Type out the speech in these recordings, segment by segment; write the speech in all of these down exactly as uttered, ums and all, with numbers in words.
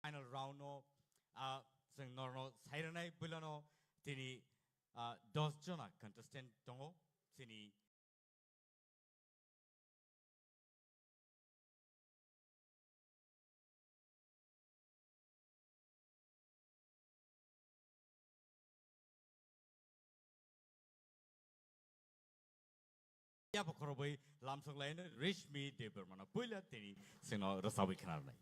Final round no, ah, chwng norno sairwnai builano tini, ah, dos jona contestant tongo. Chini Yapha khorobwi lamsok laino Rishmi Debbarmano puila tini chwngno rwchabwi khnarnai.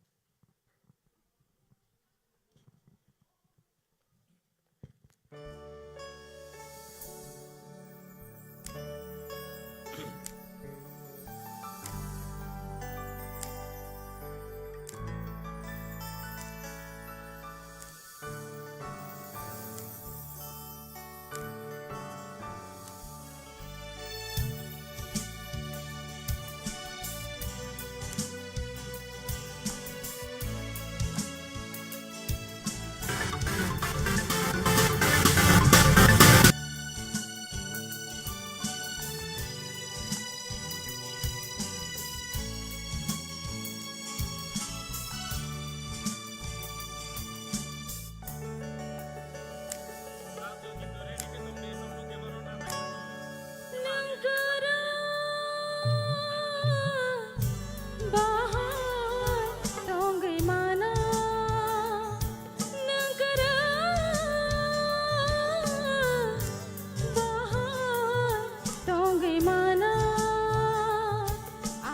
Bahai tongwi mano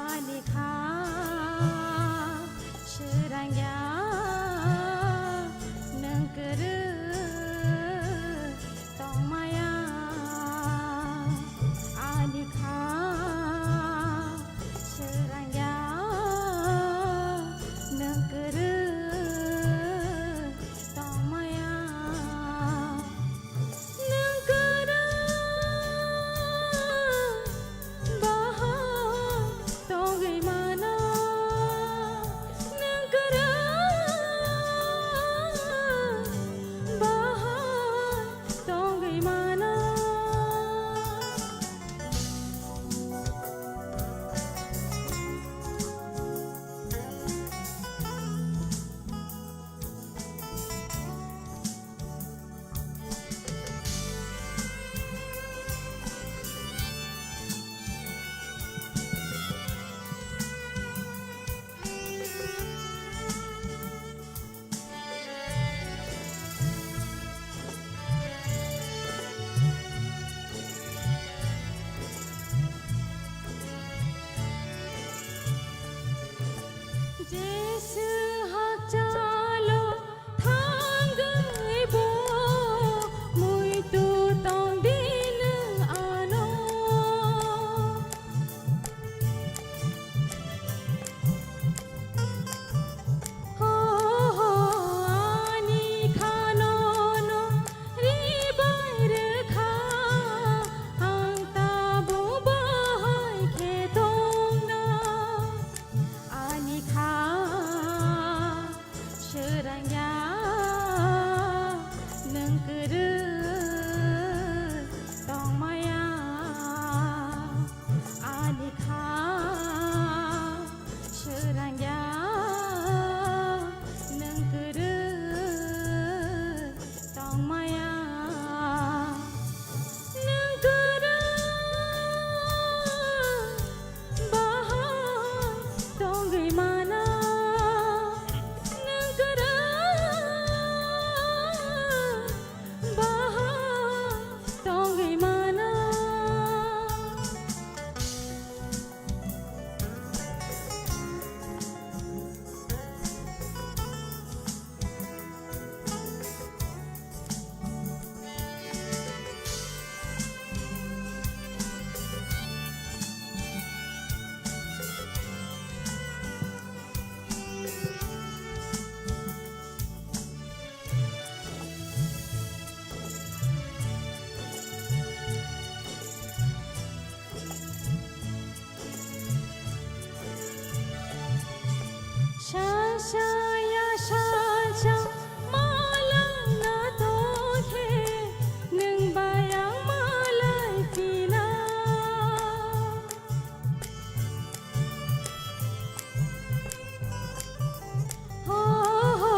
ani kha swrangya nwng kwrwi tongmaya ani kha swrangya nwng kwrwi tongmaya. Nwng kwrwi bahai tongwi mano. Nwng kwrwi bahai tongwi mano. Jesu hakchalo thangwi bo muitu tongdi nwng ano. Ho, ho, ani khano no ribai rwkha, ang tabuk bahai khe tongna. Ani kha swrangya nwng kwrwi tongmaya. Ani kha swrangya nwng kwrwi tongmaya. Nwng kwrwi bahai tongwi mano. Nwng kwrwi bahai tongwi mano. Salsa ya salsa malangna tongkhe nwng bai ang malai phina. Ho, ho,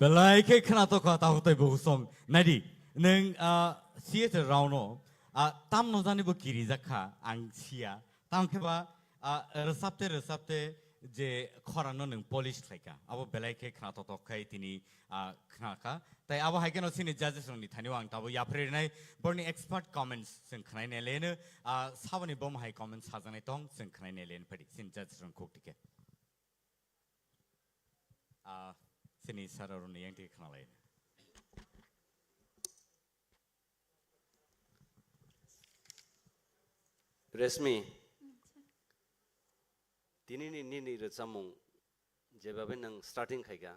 Belai khe khwnatok kha, tabuk tei bukhuk song. Naidi, nwng, ah, C H rao no, ah, tamno jani bo kirijak kha, ang siya. Tamo khe ba, ah, rwchapte rwchapte je khorang no nwng polish khlai kha. Abo belai khe khwnatok tok khai tini, ah, khna kha. Tai abo hai kheno chini judges rokni thani o ang tabuk yapharwi rinai borni expert comments chwng khwnai nai leno, ah, saboni bom hai comments sajaknai tong chwng khwnai nai leno phadi chini judges rokni khuk tike. Ah, chini sir rokni yang tike khna lai. Reshmi, tini ni nini rwchapmung jebabe nwng starting khaikha,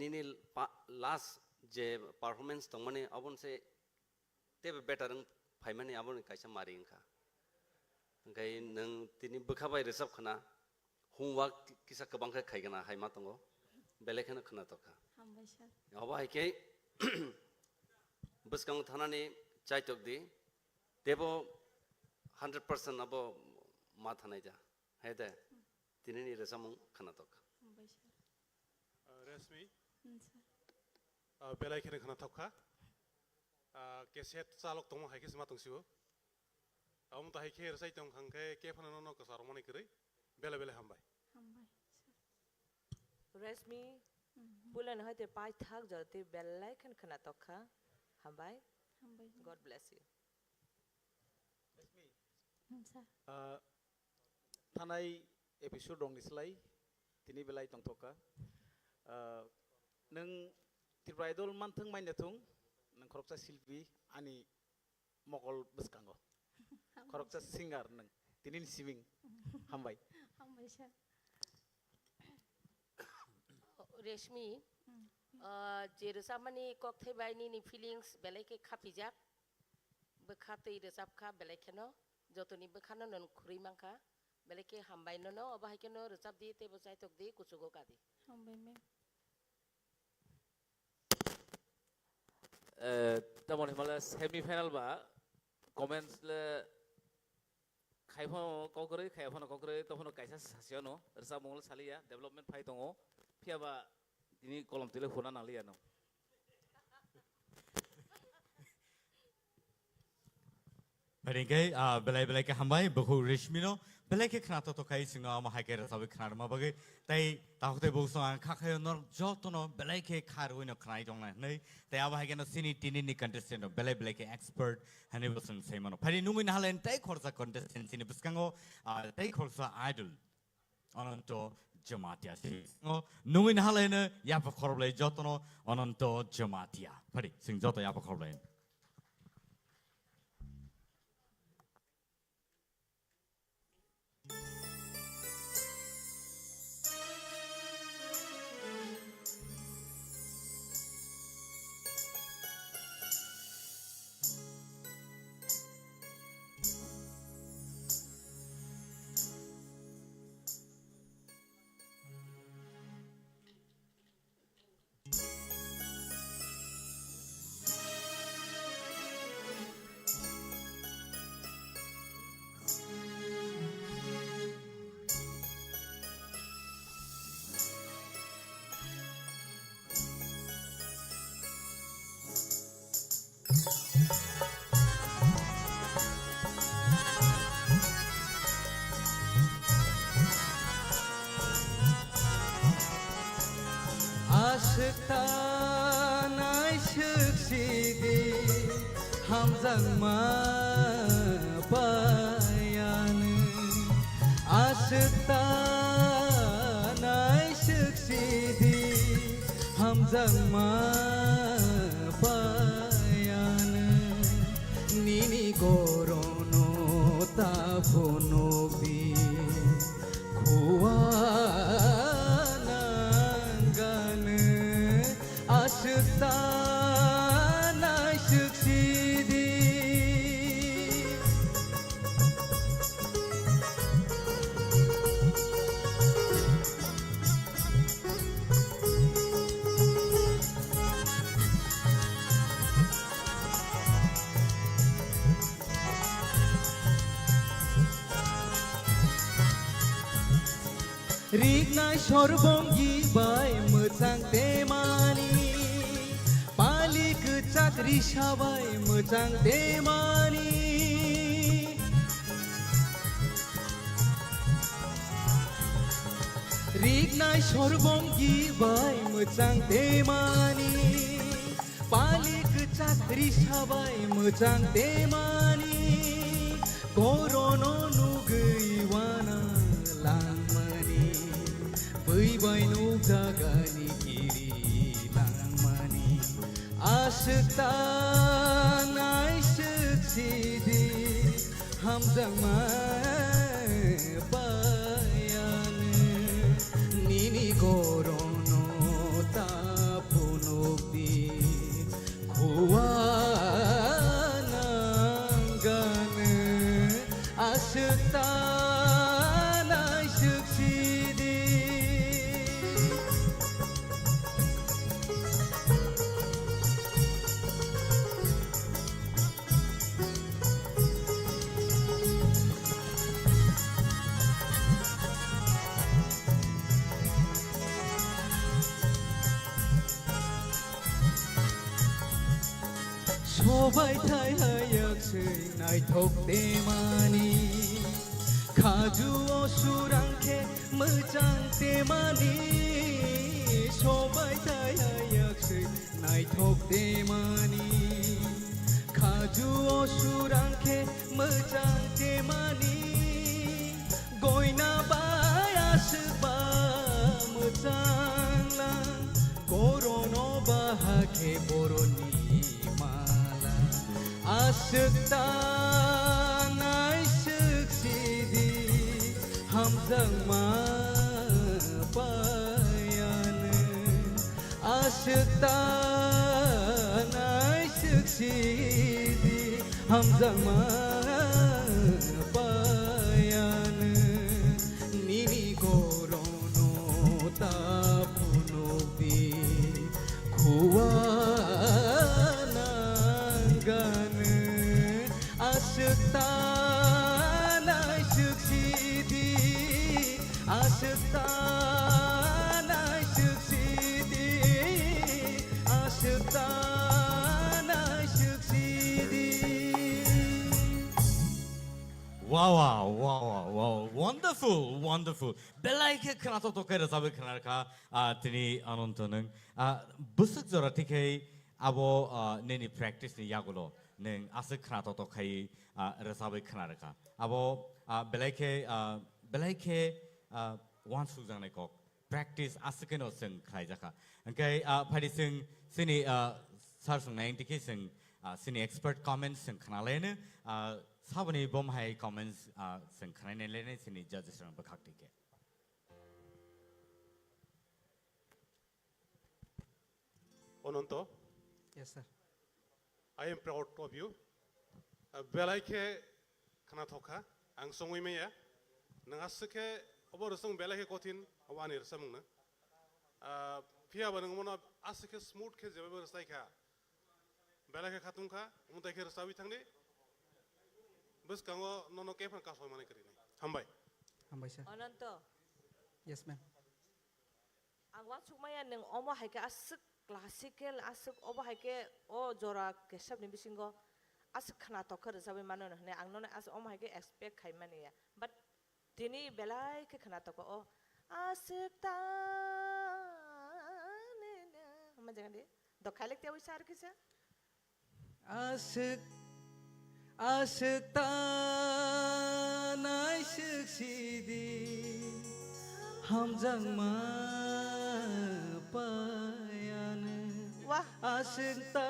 nini pa-, last je performance tongmani aboni se teibo better wng phaimani aboni kaisa mari wngkha. Hwnkhe nwng tini bwkha bai rwchap khna, homework kisa kwbang khe khaigana hai ma tongo, belai kheno khwnatok kha. Hambai sir. Obo hai khe bwskango thanani chaitok di, teibo hundred percent abo ma thanai da. Hai de, tinini rwchapmung khwnatok kha. Hambai sir. Ah, Reshmi, Hmm, sir. Ah, belai kheno khwnatok kha. Ah, cassette chalok tongma hai khe se ma tong sio. Amo to hai khe rwchai tong kha hwnkhe khe phano nono kwcharo mani kwrwi. Belai belai hambai. Hambai, sir. Reshmi, Mhm. Puilani hoite paithak jora twi belai kheno khwnatok kha. Hambai. Hambai, sir. God bless you. Hmm, sir. Ah, thanai episode rokni slai tini belai tongthok kha. Ah, nwng Tripura Idol manthwng manya thung, nwng khoroksa silpi ani mokol bwskango. Hambai. Khoroksa singer nwng, tini ni siming. Hambai. Hambai sir. Reshmi, Hmm. Ah, je rwchapmani kokthai bai nini feelings belai khe khapijak. Bwkha twi rwchap kha belai kheno, jotoni bwkhano nwng khurui mankha. Belai khe hambai nono, obo hai kheno rwchap di, teibo chaitok di, kuchugo ka di. Hambai ma'am. Eh, tamoni himale semi final ba comments le khai phano kokroi, khai phano kokroi, to phano kaisa sasi ano, rwchapmung le saliya, development phai tongo, phiya ba tini kolom twi le huna nangliya no. Phai hwnkhe, ah, belai belai khe hambai, bukhuk Reshmi no, belai khe khwnatok tok khai chwngno amo hai khe rwchabwi khwnarwma bagwi, tei takhuk tei bukhuk song ang kha khaio norok jotono belai khe kha rwino khwnai tongna hwnwi, tei abo hai kheno chini tini ni contestant rok belai belai khe expert hwnwi bo chwng sai mano. Phai nungwi nahalai tei khoroksa contestant chini bwskango, ah, tei khoroksa idol. Ananto Jamatia. Nungwi nahalaino yapha khoroplai jotono Ananto Jamatia. Phadi, sing joto yapha khoroplai. Aswk ta naiswk sidi hamjakma paiyanw. Aswk ta naiswk sidi hamjakma paiyanw. Nini gorono ta phunukdi khua nangganw. Aswk ta naiswk sidi. Riknai sorbongi bai mwchang temani, palik kwchak risa bai mwchang temani. Riknai sorbonggi bai mwchang temani, palik kwchak risa bai mwchang temani, korono nugwi wana langmani, bwi bai nukjagani kiri langmani, aswk ta naiswk sidi. Hamjakma bayani nini korono ta phunukdi, khua nanggani aswk ta naiswk sidi. Sobai thai hayak swi naithok temani, khaju o surang khe mwchang temani. Sobai thai hayak swi naithok temani, khaju o surang khe mwchang temani, goina bai aswk ba mwchang lang, korono ba hakhe boroni mala, aswk ta naiswk sidi, hamjakma bayani. Aswk ta naiswk sidi, hamjakma bayani. Nini korono ta phunukdi, khua nanggani. Aswk ta naiswk sidi, aswk ta naiswk sidi, aswk ta naiswk sidi. Wow, wow, wow, wow, wow. Wonderful, wonderful. Belai khe khnathok thok khe rwchapwi khna rwkha, ah, tini Ananto nwng. Ah, bwswk jora tikhe abo, ah, nini practice ni yagulo nwng aswk khnathok thok khai, ah, rwchapwi khna rwkha. Abo, ah, belai khe, ah, belai khe, ah, uansukjaknai kok. Practice aswk kheno chwng khlaijakha. Hwnkhe, ah, phaidi chwng chini, ah, sir chwng nai tikhe chwng, ah, chini expert comments chwng khnalaino, ah, saboni bom hai comments, ah, chwng khnainai lainai chini judges rok bwkhak tikhe. Ononto. Yes, sir. I am proud of you. Uh, belai khe khna thokha, ang songwi maya. Nang aswk khe obo rwchapmung belai khe kothin, obo ani rwchapmung na. Uh, phiya ba nang mono aswk khe smooth khe jeba rwchai kha. Belai khe khatung kha, omo tai khe rwchapwi thangdi. Bwskango nono khe phan kasoi mani kwrwi nai. Hambai. Hambai, sir. Ononto. Yes, ma'am. Ang uansukmaya nwng omo hai khe aswk classical, aswk obo hai khe o jora kesabni bisingo aswk khna tokha rwchapwi mano hwnwi ang nono as-, omo hai khe expect khai mani ya. But tini belai khe khna tokha o aswk ta ne ne. Ama jaga di. Dokhai lek te wi sar kisa. Aswk, aswk ta naiswk sidi, hamjakma payano. Wah. Aswk ta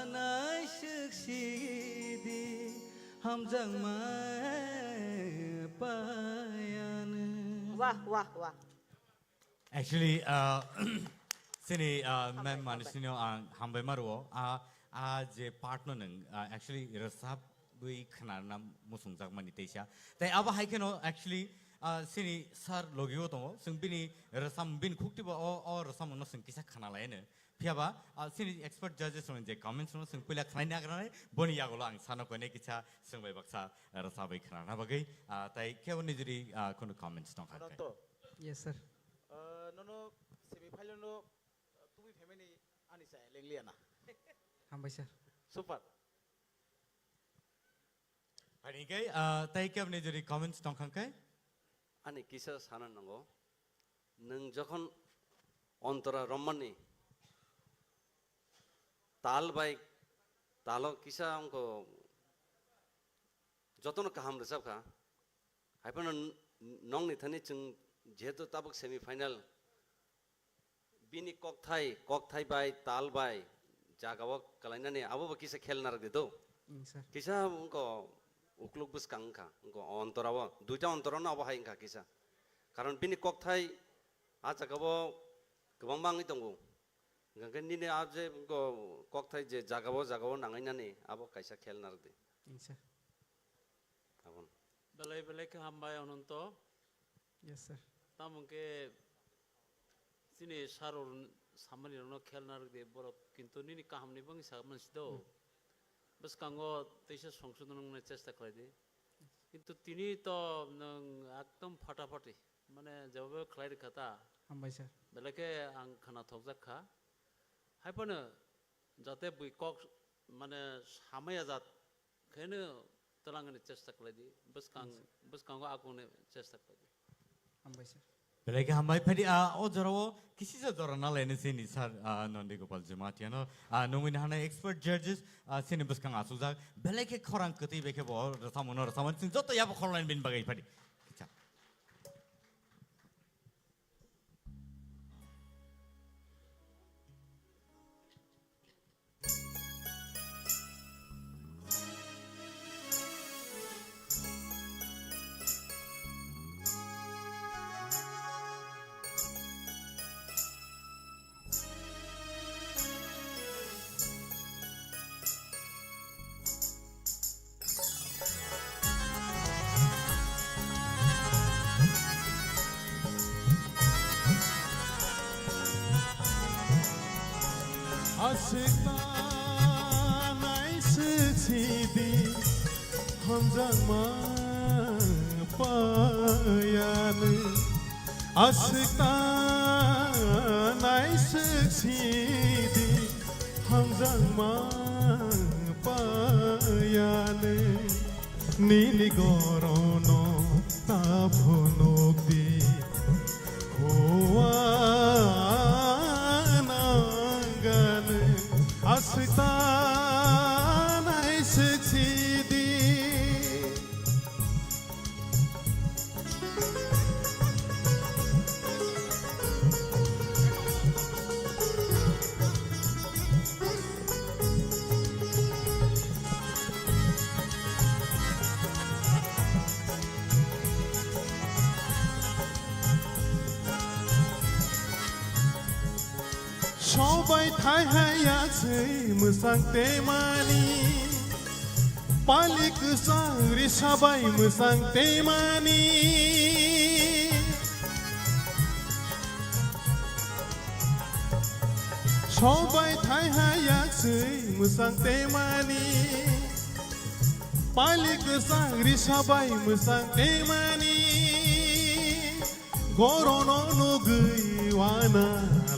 naiswk sidi, hamjakma payano. Wah, wah, wah. Actually, uh, chini, uh, Hambai, ma'am hambai. Manisino ang hambai maruo. Ah, ah, je part no nwng, ah, actually, rwchapwi khwnarna muchungjak mani teisa. Tai abo hai kheno, actually, ah, chini sir logio tongo. Chwng bini rwcham, bini khuktibo o, o rwcham no chwng kisa khwnalaino. Phiyaba, ah, chini expert judges rokni je comments no chwng puila khwnai nagra nai, boni yagulo ang sano koine kisa chwng bai baksa rwchapwi khwnarna bagwi. Ah, tai kebo nijori, ah, kono comments tongkha. Ananto. Yes, sir. Ah, Ano semi final no, uh, tubui phaimani ani chaya lengliya na. Hambai sir. Super. Ani kai, ah, tai kebni jodi comments tongkhang kai? Ani kisa sana nango. Nwng jokhon ontora romani tal bai talo kisa wngkho jotono kaham rwchapkha. Haiphano n-, nongni thani chwng jehetu tabuk semi final, bini kokthai, kokthai bai, tal bai, jagao kwlainani abobo kisa khel narwkdi do. Mm, sir. Kisa wngkho ukluk bwskang wngkha, wngkho ontorao, duita ontorano abo hai wngkha kisa. Karon bini kokthai a jagao kwbangma wngwi tongo. Hwnkhe nini a je wngkho kokthai je jagao, jagao nangainani abo kaisa khel narwkdi. Mm, sir. Abon. Belai belai khe hambai Ananto. Yes, sir. Tamo hwnkhe chini sir rok samani rokno khel narwkdi borok kintu nini kahamni bagwi sa mansi do. Hmm. Bwskango teisa songsodon wngnai chesta khlaidi. Kintu tini to nwng ekdom phatapati, mane jebabhabe khlai rwkha ta. Hambai sir. Belai khe ang khwnathokjak kha. Haiphano jate bui kok mane samaya jat kheno twlangni chesta khlaidi, bwskang, bwskango akungni chesta khlaidi. Hambai sir. Belai khe hambai phaidi, ah, o jorao kisisa jora nalaini sini sir, ah, Nandi Gopal Jamatia no, ah, nungwi hana expert judges, ah, sini bwskang achukjak. Belai khe khorang kwtwi bai khe bo rwchapmano rwchapmani sini joto yabo khorlaini bini bagwi phaidi. Kicha. Aswk tanai swk sidi hamjakma payani. Aswk tanai swk sidi hamjakma payani. Nini gorono ta phunukdi, hua nangan aswk tanai swk sidi. Sobai thai hai ya swi mwsang temani. Palik sang risa bai mwsang temani. Sobai thai hai ya swi mwsang temani. Palik sang risa bai mwsang temani. Gorono nugwi wana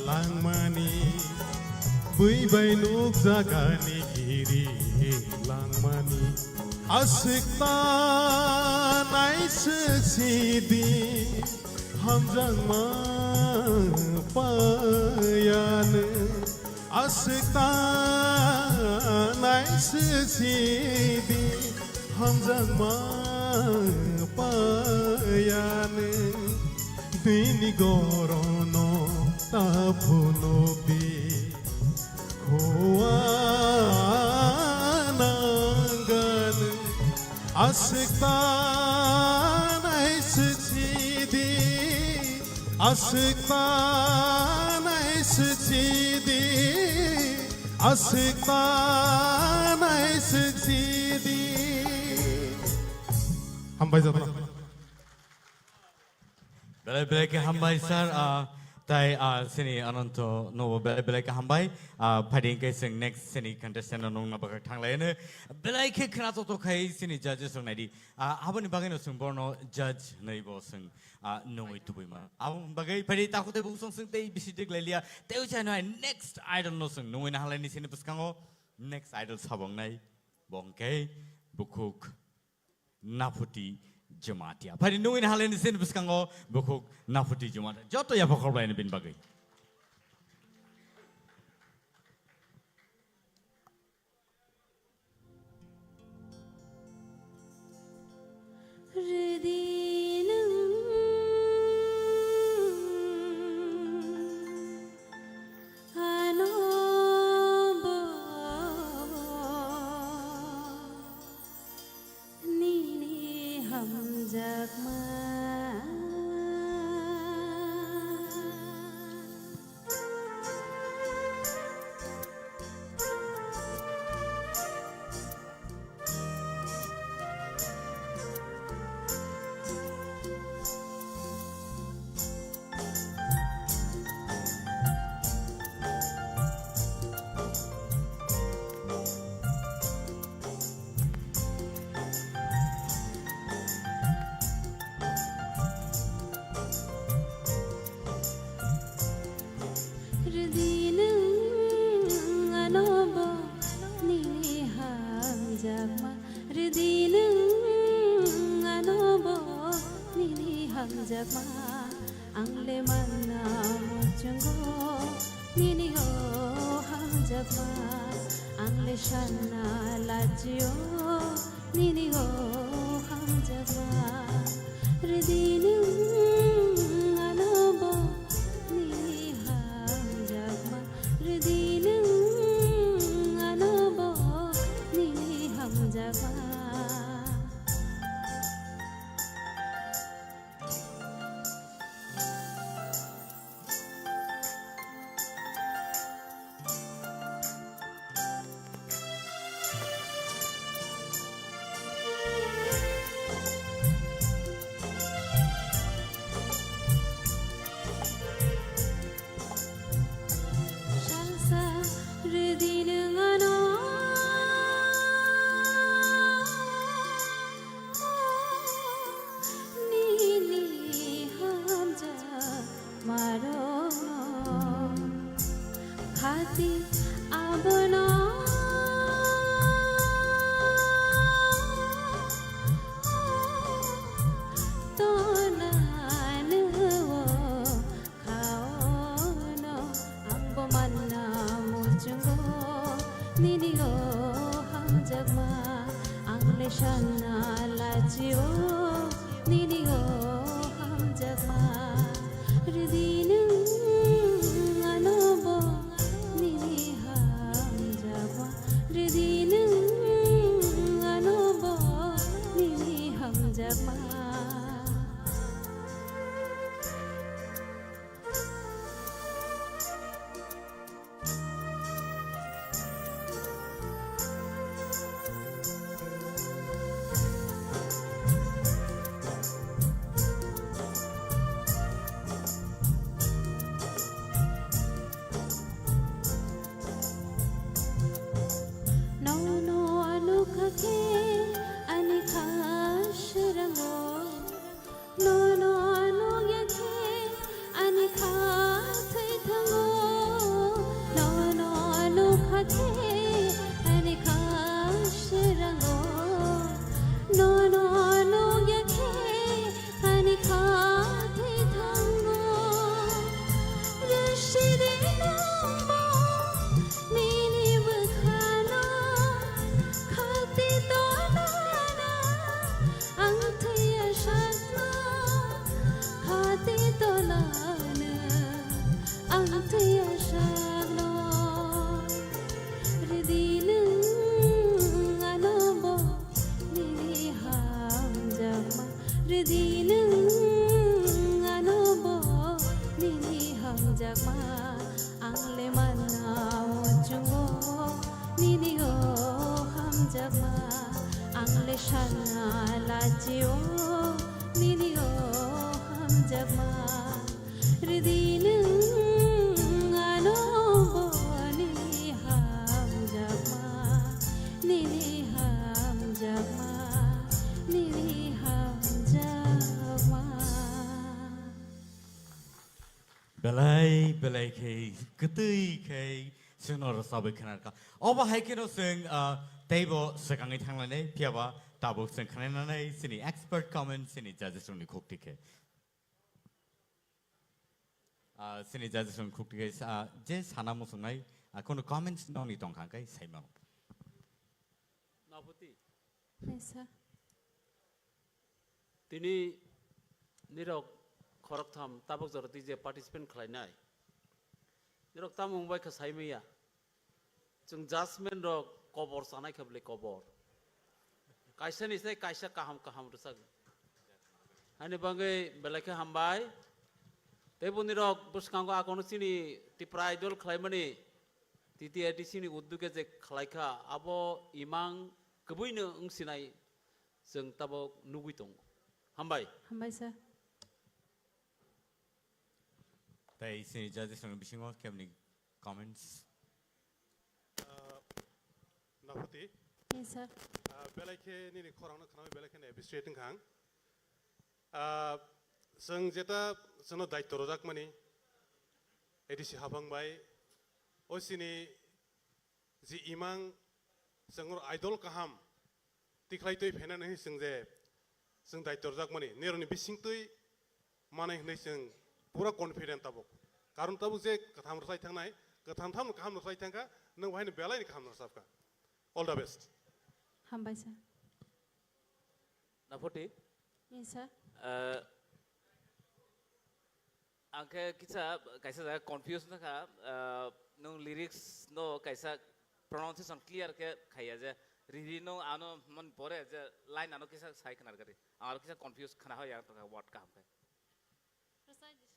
langmani, bui bai nukjagani giri langmani. Aswk tanai swk sidi hamjakma payani. Aswk tanai swk sidi hamjakma payani. Bini gorono ta phunukdi, hua nangan. Aswk tanai swk sidi, aswk tanai swk sidi, aswk tanai swk sidi. Hambai joto. Belai belai khe hambai sir, ah, Tai, ah, sini Ananto nobo belai belai kaham bai. Ah, phaidi hwnkhe chwng next sini contestant no nungna bagwi thanglaino. Belai khe khna toto khai sini judges rok naidi. Ah, aboni bagwi no chwng borno judge hwnwi bo chwng, ah, nungwi tubui ma. Aboni bagwi phaidi takhuk tei bukhuk song chwng tei bisi dik lai liya. Tei uchai no hai next idol no chwng nungwi nahalaini sini bwskango next idol sabong nai. Bo hwnkhe bukhuk Naphuti Jamatia. Phaidi nungwi nahalaini sini bwskango bukhuk Naphuti Jamatia. Joto yapha khorbai bini bagwi. Rwdi nwng ano bo nini hamjakma. Rwdi nwng ano bo nini hamjakma. Rwdi nwng ano bo nini hamjakma. Ang le manna muchungo nini o hamjakma. Ang le sanna lachio nini o hamjakma. Rwdi nwng ano bo nini hamjakma. Rwdi nwng ano bo nini hamjakma. Salsa rwdi nwng ano nini hamjakmarokno khati abono tonanw khaono. Ang bo manna muchungo nini o hamjakma. Ang le sanna lachio nini o hamjakma. Rwdi nwng ano bo nini hamjakma. Rwdi nwng ano bo nini hamjakma. Nono nukha khe ani kha swrango. Nono nukya khe ani kha thwi thango. Nono nukha khe ani kha swrango. Nono nukya khe ani kha thwi thango. Rwsiri nwngbo nini bwkhano khati tonana. Ang thwiya sakno khati tonano, ang thwiya sakno. Rwdi nwng ano bo nini hamjakma, rwdi nwng ano bo nini hamjakma. Ang le manna muchungo nini o hamjakma. Ang le sanna lachio nini o hamjakma. Rwdi nwng Belai belai khe kwtwi khe chwngno rwchabwi khwnarwkha. Obo hai kheno chwng, ah, teibo swkangwi thanglainai, phiyaba tabuk chwng khwnainanai chini expert comment chini judges rokni khukti khe. Ah, chini judges rokni khukti khe sa-, je sana muchungnai, ah, kono comments nokni tongkha hwnkhe saimano. Naputi. Yes, sir. Tini nirok khoroktham tabuk jora twi je participant khlainai. Nirok tamo wngbai kha saimanya. Chwng judgment rok kobor chanai kha bwle kobor. Kaisa ni sai kaisa kaham kaham rwchak. Haini bagwi belai khe hambai. Tei boni rok bwskango akono chini Tipra Idol khlaimani T T A D C ni udduge je khlaikha abo imang kwbwino wngsinai chwng tabuk nugwi tongo. Hambai. Hambai sir. Tei chini judges rokni bisingo kebni comments? Ah, Naputi. Yes, sir. Ah, belai khe nini khorangno khnawi belai khe appreciate wngkha ang. Ah, chwng jeta chwngno daityo rwjakmani A D C haphang bai, o chini je imang chwng idol kaham tikhlai twi phainani hwnwi chwng je chwng daityo rwjakmani nirokni bisingtwi manai hwnwi chwng pura confident tabuk. Karon tabuk je katham rwchai thangnai, katham thamno kaham rwchai thangkha, nwng bahaino belaini kaham rwchapkha. All the best. Hambai sir. Naputi? Yes, sir. Ah, ang khe kisa, kaisa jaga confuse wngkha, ah, nwng lyrics no kaisa pronunciation clear khe khaiya je, riri no ano man pore je line ano kisa sai khna rwgadi. Ang aro kisa confuse khna hoya tongkha word kaham khe. Rwchap di.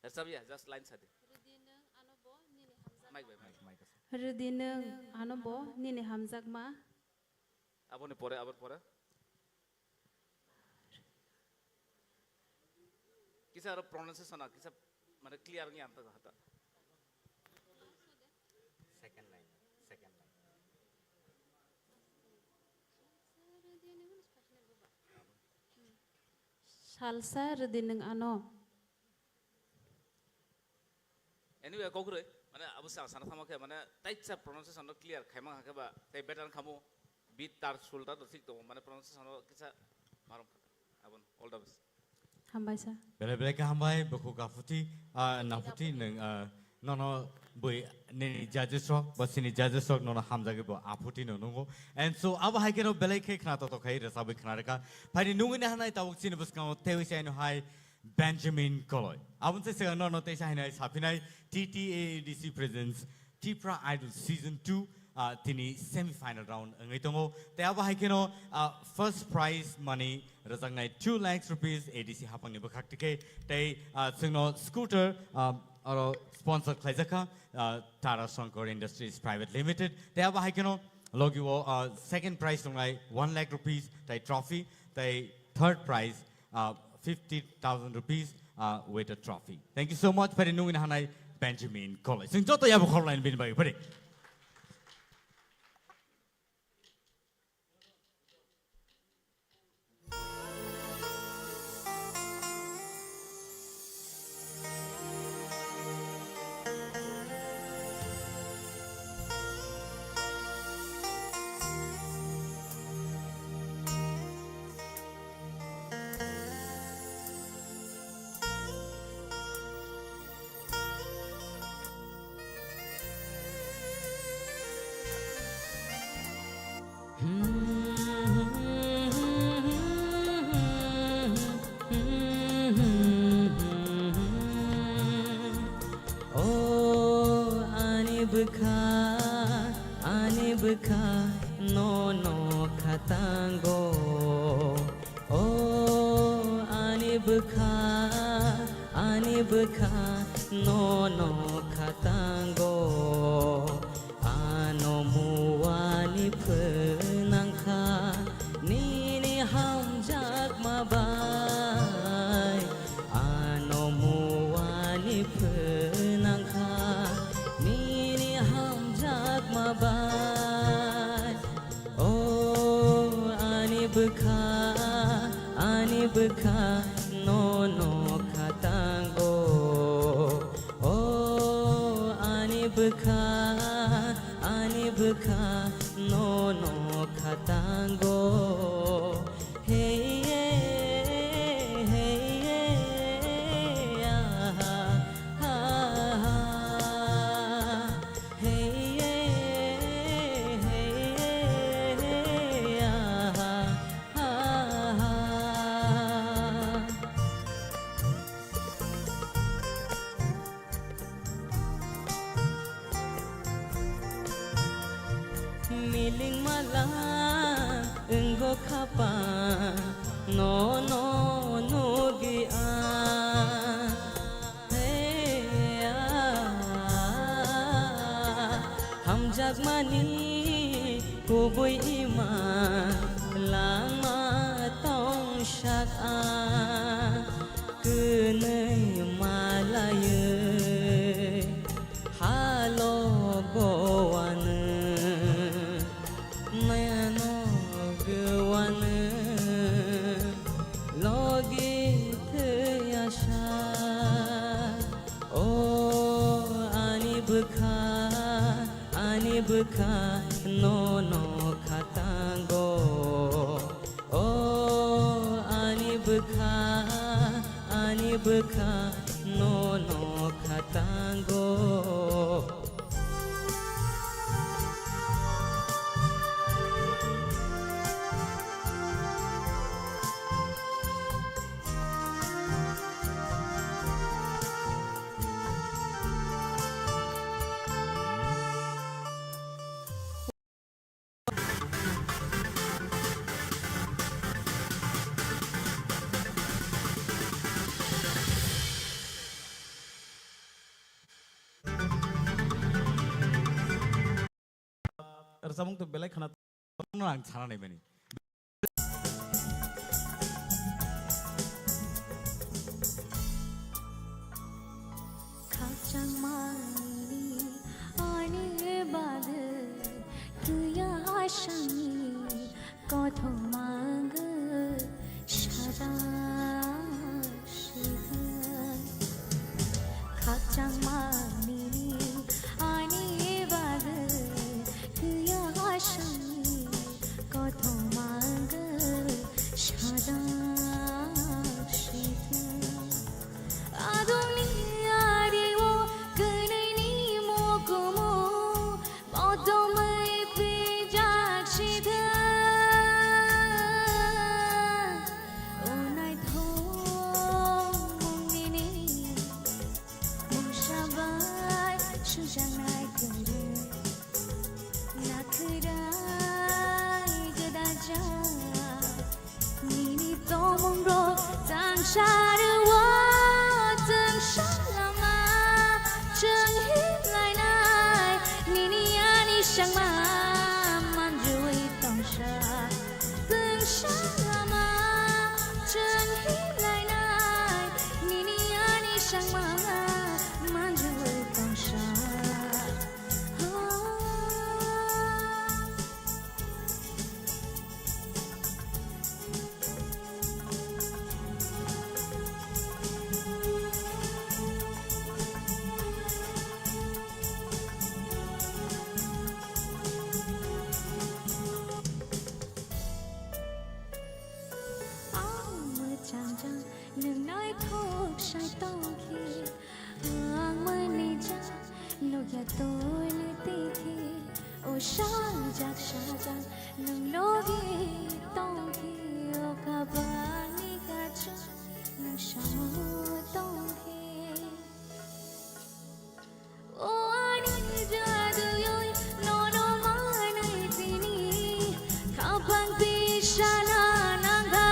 Rwchap ya, just line sadi. Rwdi nwng ano bo nini hamjakma. Mic bai, mic. Mic, mic. Rwdi nwng ano bo nini hamjakma. Aboni pore, aboni pore. Kisa aro pronunciation a kisa mane clear wngya ang tongkha hata. Second line, second line. Salsa rwdi nwng ano. Anyway, kok kwrwi, mane abo sa-, sana thangma khe, mane taisa pronunciation no clear khaima khe ba, tei better khamu, beat tar sul ta to thik tongo, mane pronunciation no kisa marom kha. Abon, all the best. Hambai sir. Belai belai khe hambai, bukhuk aphuti, ah, naphuti nwng, ah, nono bui nini judges rok, ba sini judges rok nono hamjagwi bo aphuti no nungo. And so, abo hai kheno belai khe khna to to khai, rwchabwi khna rwkha. Phaini nungwi nahanai tabuk chini bwskango tewi chaino hai, Benjamin Koloi. Aboni se swkang nono teisa hainai saphinai T T A D C presents Tipra Idol Season two, ah, tini semi final round wngwi tongo. Tei abo hai kheno, ah, first prize money rwjaknai two lakhs rupees A D C haphangni bwkhak tikhe. Tei, ah, chwngno scooter, ah, oro sponsor khlaijakha, ah, Tara Shankar Industries Private Limited. Tei abo hai kheno logi o, ah, second prize tongnai one lakh rupees tei trophy. Tei third prize, uh, fifty thousand rupees, uh, with a trophy. Thank you so much. Phaidi nungwi nahanai Benjamin Koloi. Chwng joto yabo khoroknai bini bagwi phaidi. O ani bwkha, ani bwkha, nono khatango. O ani bwkha, ani bwkha, nono khatango. Ano muani phwnangkha nini hamjakma bai. Ano muani phwnangkha nini hamjakma bai. O ani bwkha, ani bwkha, nono khatango. Bwkha, ani bwkha, nono khatango. Hey, yeah, hey, yeah, ah, ha, ha. Hey, yeah, hey, yeah, ah, ha, ha. Miling mala wnggo khapang, nono nugwi ang. Hey, ah, hamjakmani kubui ima langma tongsak ang. Kwnwi malaiwi halogo wanw, mano gwanw logi thwi asa. O ani bwkha, ani bwkha, nono khatango. O ani bwkha, ani bwkha, nono khatango. Rwchapmung tong belai khwna, ang sana naimani. Khakchangmani ani bagwi twiya asani kothoma wngwi sajak sidi. Khakchangmani ani bagwi twiya asani kothoma wngwi sajak sidi. Adoni ari o kwnwi ni mokumu, motomwi pijak sidi. O naithok mungni ni mungsa bai sujaknai kwrwi, nakhwrai gwdajak. Nini tongmungrok tangsaro, tongsa lama chwng himlainai. Nini ani sangma manjui tongsa, tongsa lama chwng himlainai. Nini ani sangma manjui tongsa. Oh. Ang mwchang jang nwng naithok sai tongkhe. Ang mwnwi jak nukya tole tei khe, o sajak sajak nwng logi tongkhe, o kabangni kachu nwng samo tongkhe. O ani jaduyoi nono manwi tini khapang tisana nangkha.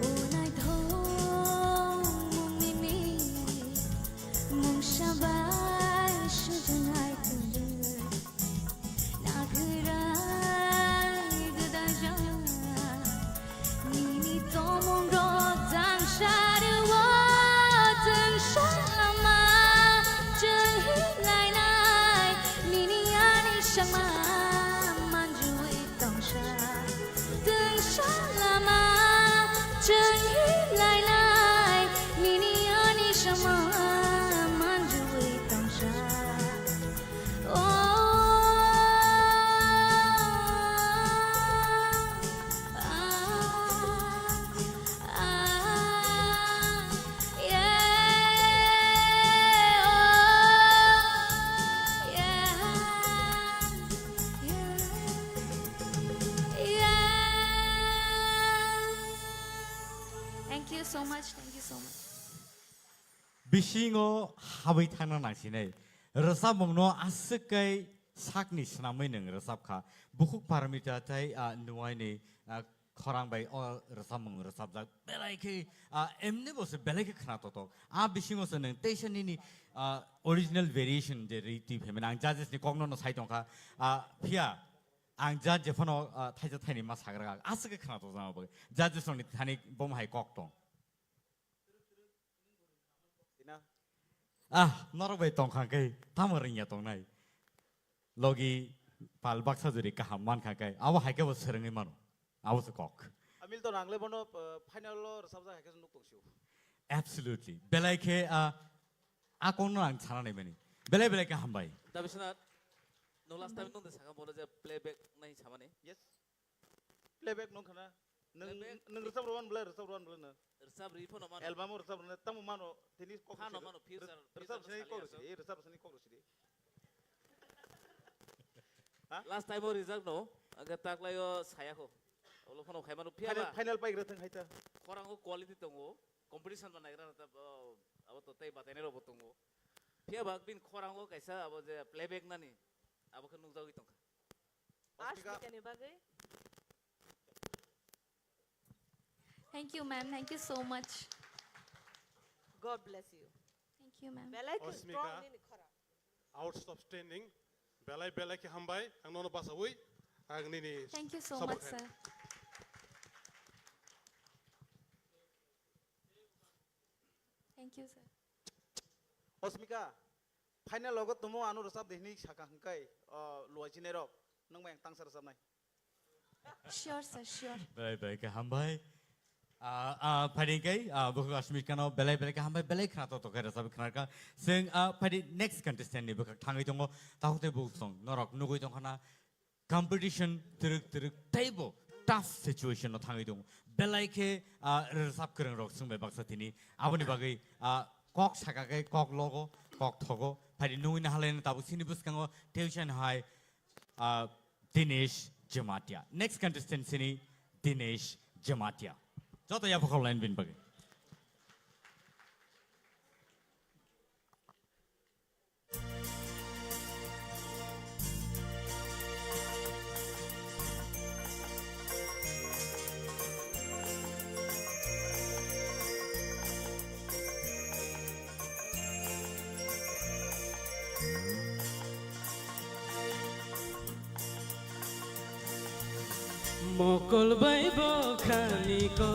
O naithok mungni mungsa bai sujaknai kwrwi, nakhwrai gwdajak. Nini tongmungrok tangsaro, tongsalama chwng himlainai. Nini ani sangma manjui tongsa, tongsalama Thank you so much. Bisingo habwi thangna nangsinai. Rwchapmungno aswk kai sakni swnamwi nwng rwchapkha. Bukhuk Parmita tei, ah, Nuaini, ah, khorang bai o rwchapmung rwchapjak. Belai khe, ah, emni bo se belai khe khna totok. Ah, bisingo se nwng teisa nini, ah, original variation je ri twi phaimani. Ang judges ni kokno no sai tongkha. Ah, phiya ang judge je phano, ah, thaisa thaini ma sagra aswk khe khna tokjak bagwi. Judges rokni thani bomo hai kok tong. Sina. Ah, norok bai tongkha khe tamo ringya tongnai. Logi pal baksa juri kaham mankha khe abo hai khe bo swrwngwi mano. Abo se kok. Amil to nangle bono, uh, final lo rwchapjak hai khe nuk tongsiu. Absolutely. Belai khe, ah, a kokno ang sana naimani. Belai belai khe hambai. Da Biswanath, no last time nung de sakha bono je playback nai samani. Yes. Playback nung khana. Nung, playback. Nung rwchap rwan bwle, rwchap rwan bwle na. Rwchap ri phano mano. Album o rwchap rwan, tamo mano, tini kok phano rwchap mano, rwchap future, future rwchap sani sali kok aso. Rwchap, rwchap sani kok rwchap. Ha? Last time o rijak no, aga taklai o saya kho. Olo phano khai mano phiya final, ba. Final pai gra thang hai ta. Khorang o quality tongo, competition ba naigra ta, abo to tei batai nai rok bo tongo. Phiya ba bin khorang o kaisa abo je playback nani, abo khe nukjagwi tongkha. Ashmika. Ashmika ni bagwi. Thank you, ma'am. Thank you so much. God bless you. Thank you, ma'am. Belai khe Ashmika. Strong nini khorang. Outstanding. Belai, belai khe hambai. Ang nono basawi. Ang nini. Thank you so much, sir. Thank you, sir. Ashmika. Final logo tumo ano rwchap de hinwi saka hwnkhe, o, luaichinai rok, nwng bai ang tangsa rwchapnai. Sure, sir, sure. Belai belai khe hambai. Ah, ah, phaidi khe, ah, bukhuk Ashmika no belai belai khe hambai, belai khna to to khe rwchap khna kha. Chwng, ah, phaidi next contestant ni bwkhak thangwi tongo, takhuk tei bukhuk song norok nugwi tongkha na. Competition twrwk twrwk teibo tough situation no thangwi tongo. Belai khe, ah, rwchap kwrwng rok chwng bai baksa tini. Aboni bagwi, ah, kok saka khe kok logo, kok thogo. Phaidi nungwi nahalai no tabuk chini bwskango tuition hai, ah, Dinesh Jamatia. Next contestant chini Dinesh Jamatia. Joto yapha khorlaini bini bagwi. Mokol bai bokhani kok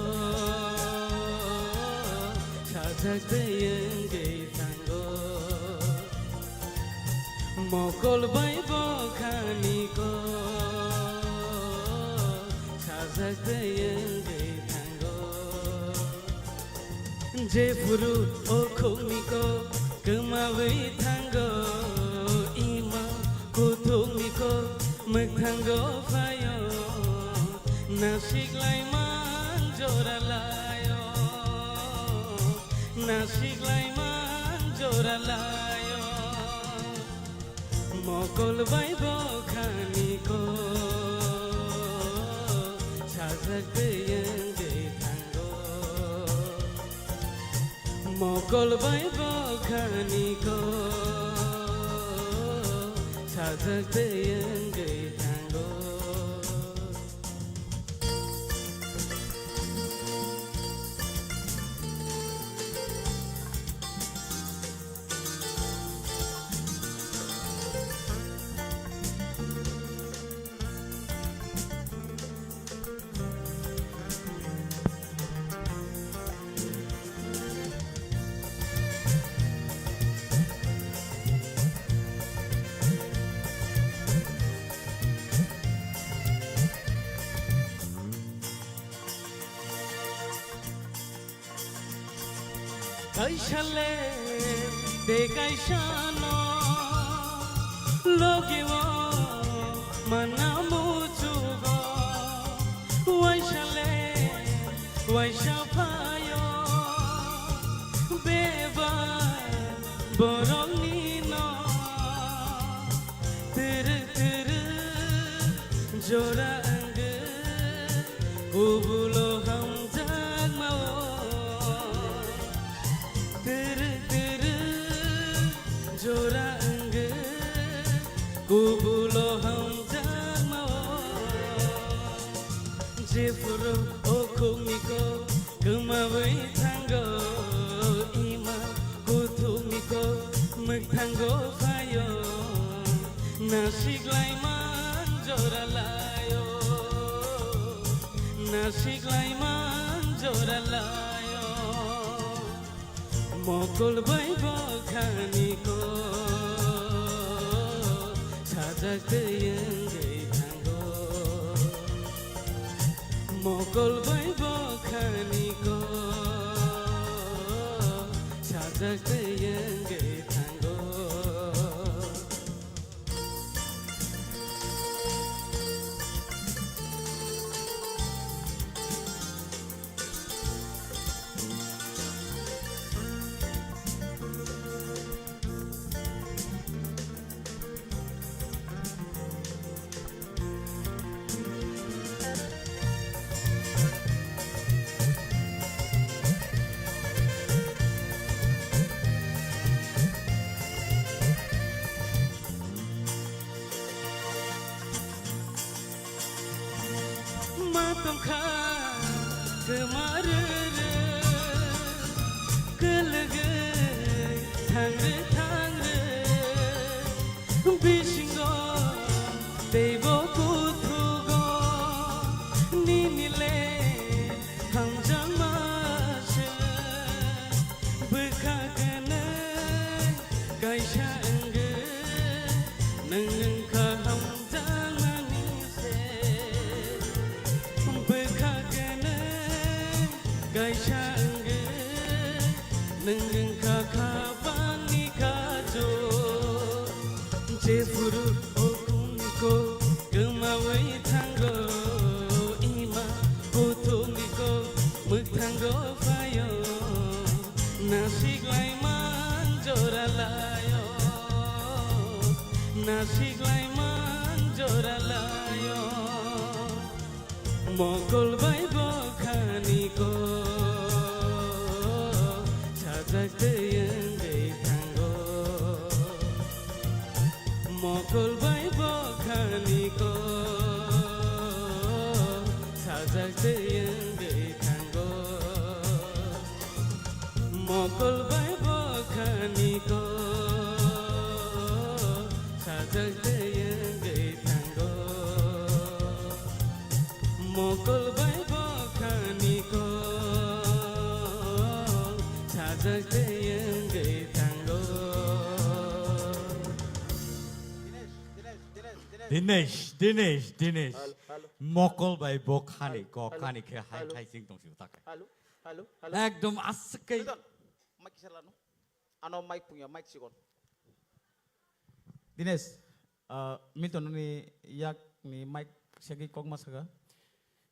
sajak tei wngwi thango. Mokol bai bokhani kok sajak tei wngwi thango. Jephuru o khukni kok kwmawi thango, ima kuthukni kok mwkthango phaio, nasikhlai man jora laio, nasikhlai man jora laio. Mokol bai bokhani kok sajak tei wngwi thango. Mokol bai bokhani kok sajak tei wngwi thango. Kaisa le tei kaisa no logi o mana muchugo, waisa le waisa phaio bebak borok ni no twrwk twrwk jora wngwi kubulo hamjakma o. Ulo hamjakmao, jephuru okhokni kok kwmawi thango, ima kuthukni kok mwkthango phaio, nasiklai man joralaio, nasiklai man joralaio. Mokol bai bokhani kok sajak tei wngwi thango. Mokol bai bokhani kok sajak tei wngwi thango. Ma tongkha kwma rwrwk, kwlwgwi thangrwk thangrwk, bisingo teibo kuthugo nini le hamjakma se. Bwkha kwnwi kaisa wngwi nwng wngkha hamjakmani se. Bwkha kwnwi kaisa wngwi nwng wngkha khapangni kachuk. Jephuru okhokni kok kwmawi thango, ima kuthukni kok mwkthango phaio, nasiklai man joralaio, nasiklai man joralaio. Mokol bai bokhani kok sajak tei wngwi thango. Mokol bai bokhani kok sajak tei wngwi thango. Mokol bai bokhani kok sajak tei wngwi thango. Mokol bai bokhani kok sajak tei wngwi thango. Dinesh, Dinesh, Dinesh. Mokol bai bokhani kok khani khe hai hai sing tong sio takai. Halo, halo, halo. Ekdom aswk kai. Milton, mic kisa lano. Ano mic pungya, mic sikon. Dinesh, ah, Milton ni yak ni mic segwi kok ma saka.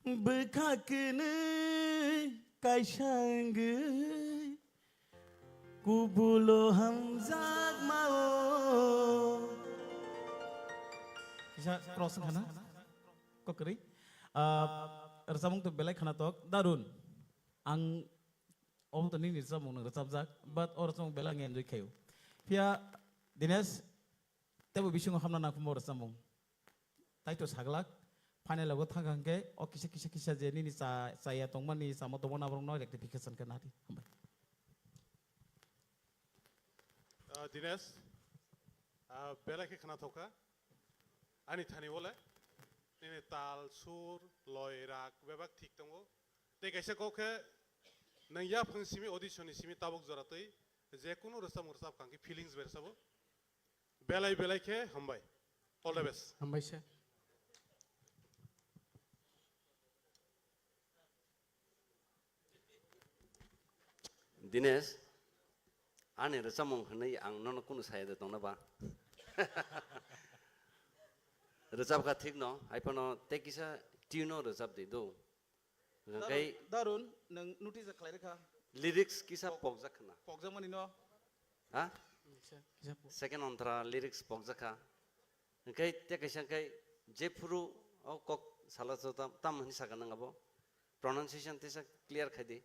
Bwkha kwnwi kaisa wngwi kubulo hamjakmao. Kisa cross khana. Kokrwi. Ah, rwchapmung to belai khana tok. Darun. Ang obo to nini rwchapmung nwng rwchapjak, but o rwchapmung belai ang enjoy khaio. Phiya Dinesh, teibo bisingo hamna nangkukma o rwchapmung. Tai to saglak, final o thangkha hwnkhe o kisa, kisa, kisa je nini cha, chaya tongmani, chama tongmani aborokno rectification khe nadi. Hambai. Ah, Dinesh, ah, belai khe khwnathok kha. Ani thani o le nini tal, sur, loi, rag bebak thik tongo. Tei kaisa kok khe nwng yaphang simi audition ni simi tabuk jora twi je kunu rwchapmung rwchap kha hwnkhe feelings bai rwchabo. Belai belai khe hambai. All the best. Hambai sir. Dinesh, ani rwchapmung hwnwi ang nono kunu saya de tongna ba? Rwchap kha thik no, hai phano tei kisa tune no rwchap di do. Hwnkhe Darun, Darun, nwng notice khlai rwkha. Lyrics kisa Pok-, pokjak khna. Pokjakmani no. Ha? Kisa, kisa pok. Second ontra lyrics pokjak kha. Hwnkhe tei kaisa hwnkhe jephuru o kok sala so tam, tam hwnwi sakha nang abo. Pronunciation tesa clear khai di.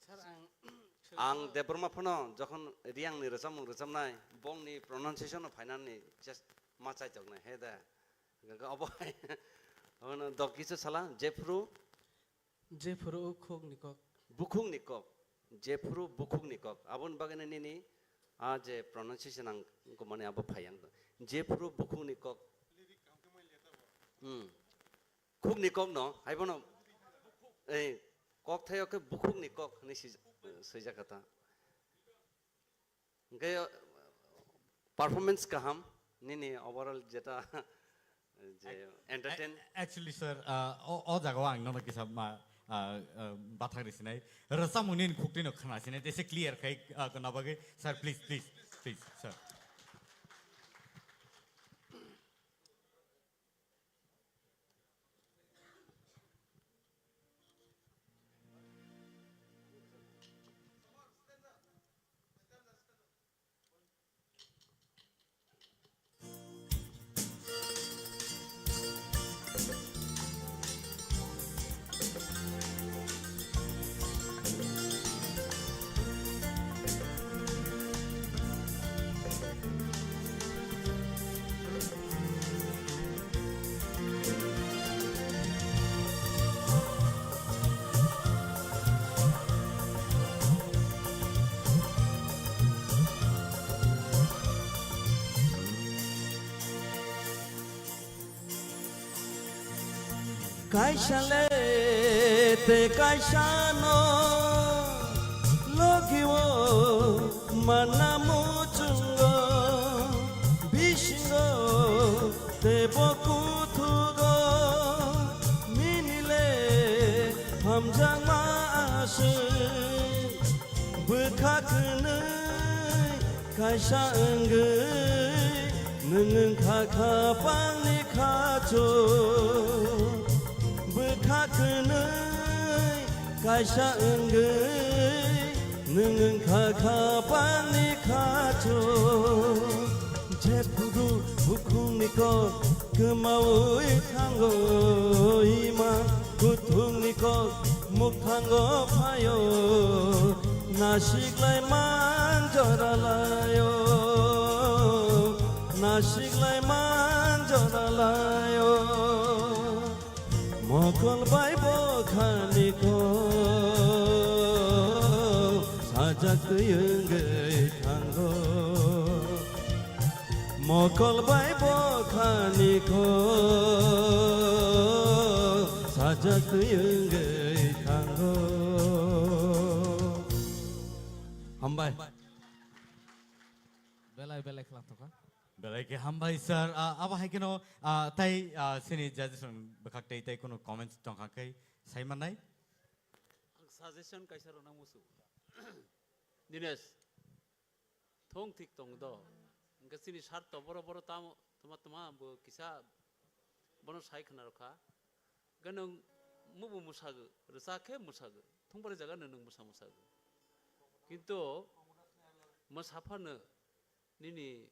Sir, ang Ang Debbarma phano jokhon Riyangni rwchapmung rwchapnai, bongni pronunciation no phainani chest ma chaitok nai, he da. Gaga obo hai. Obono dok kisa sala, jephru Jephru khukni kok. Bukhukni kok. Jephru bukhukni kok. Aboni bagwino nini a je pronunciation ang gumani abo phai ang. Jephru bukhukni kok. Hmm. Khukni kok no, haibono, eh, kok thaio khe bukhukni kok hinwi swi-, swijak kha ta. Hingke, uh, performance kaham, nini overall jeta, je entertain. Actually, sir, uh, o, o jaga o ang nono kisa ma, uh, uh, bathak risinai. Rwchapmung nini khukti no khna sinai, tese clear khai, uh, khna bagwi. Sir, please, please, please, sir. Kaisa le te kaisa no logi o manna muchungo, bisingo te bo kuthugo, nini le hamjakma aswk. Bwkha kwnwi kaisa wngwi nwng wngkha kha pangni khachu. Bwkha kwnwi kaisa wngwi nwng wngkha kha pangni khachu. Jephuru bukhukni kok kwmawi thango, ima kuthukni kok mukthango phaio. Nasiklai man joralaio, nasiklai man joralaio. Mokol bai bokhani kok sajak twi wngwi thango. Mokol bai bokhani kok sajak twi wngwi thango. Hambai. Belai belai khwlangtokha. Belai khe hambai sir. Ah, abo hai kheno, ah, tai, ah, sini judges rok bwkhak tei tai kono comments tongkha khe sai mannai. Ang suggestion kaisa rwna musu. Dinesh, thung thik tong do. Hingke chini sir to boro boro tamo toma toma bo kisa bono sai khna rokha. Hingke nwng mubu musago, rwchak khe musago. Thung bari jaga no nwng musa musago. Kintu mwsaphano nini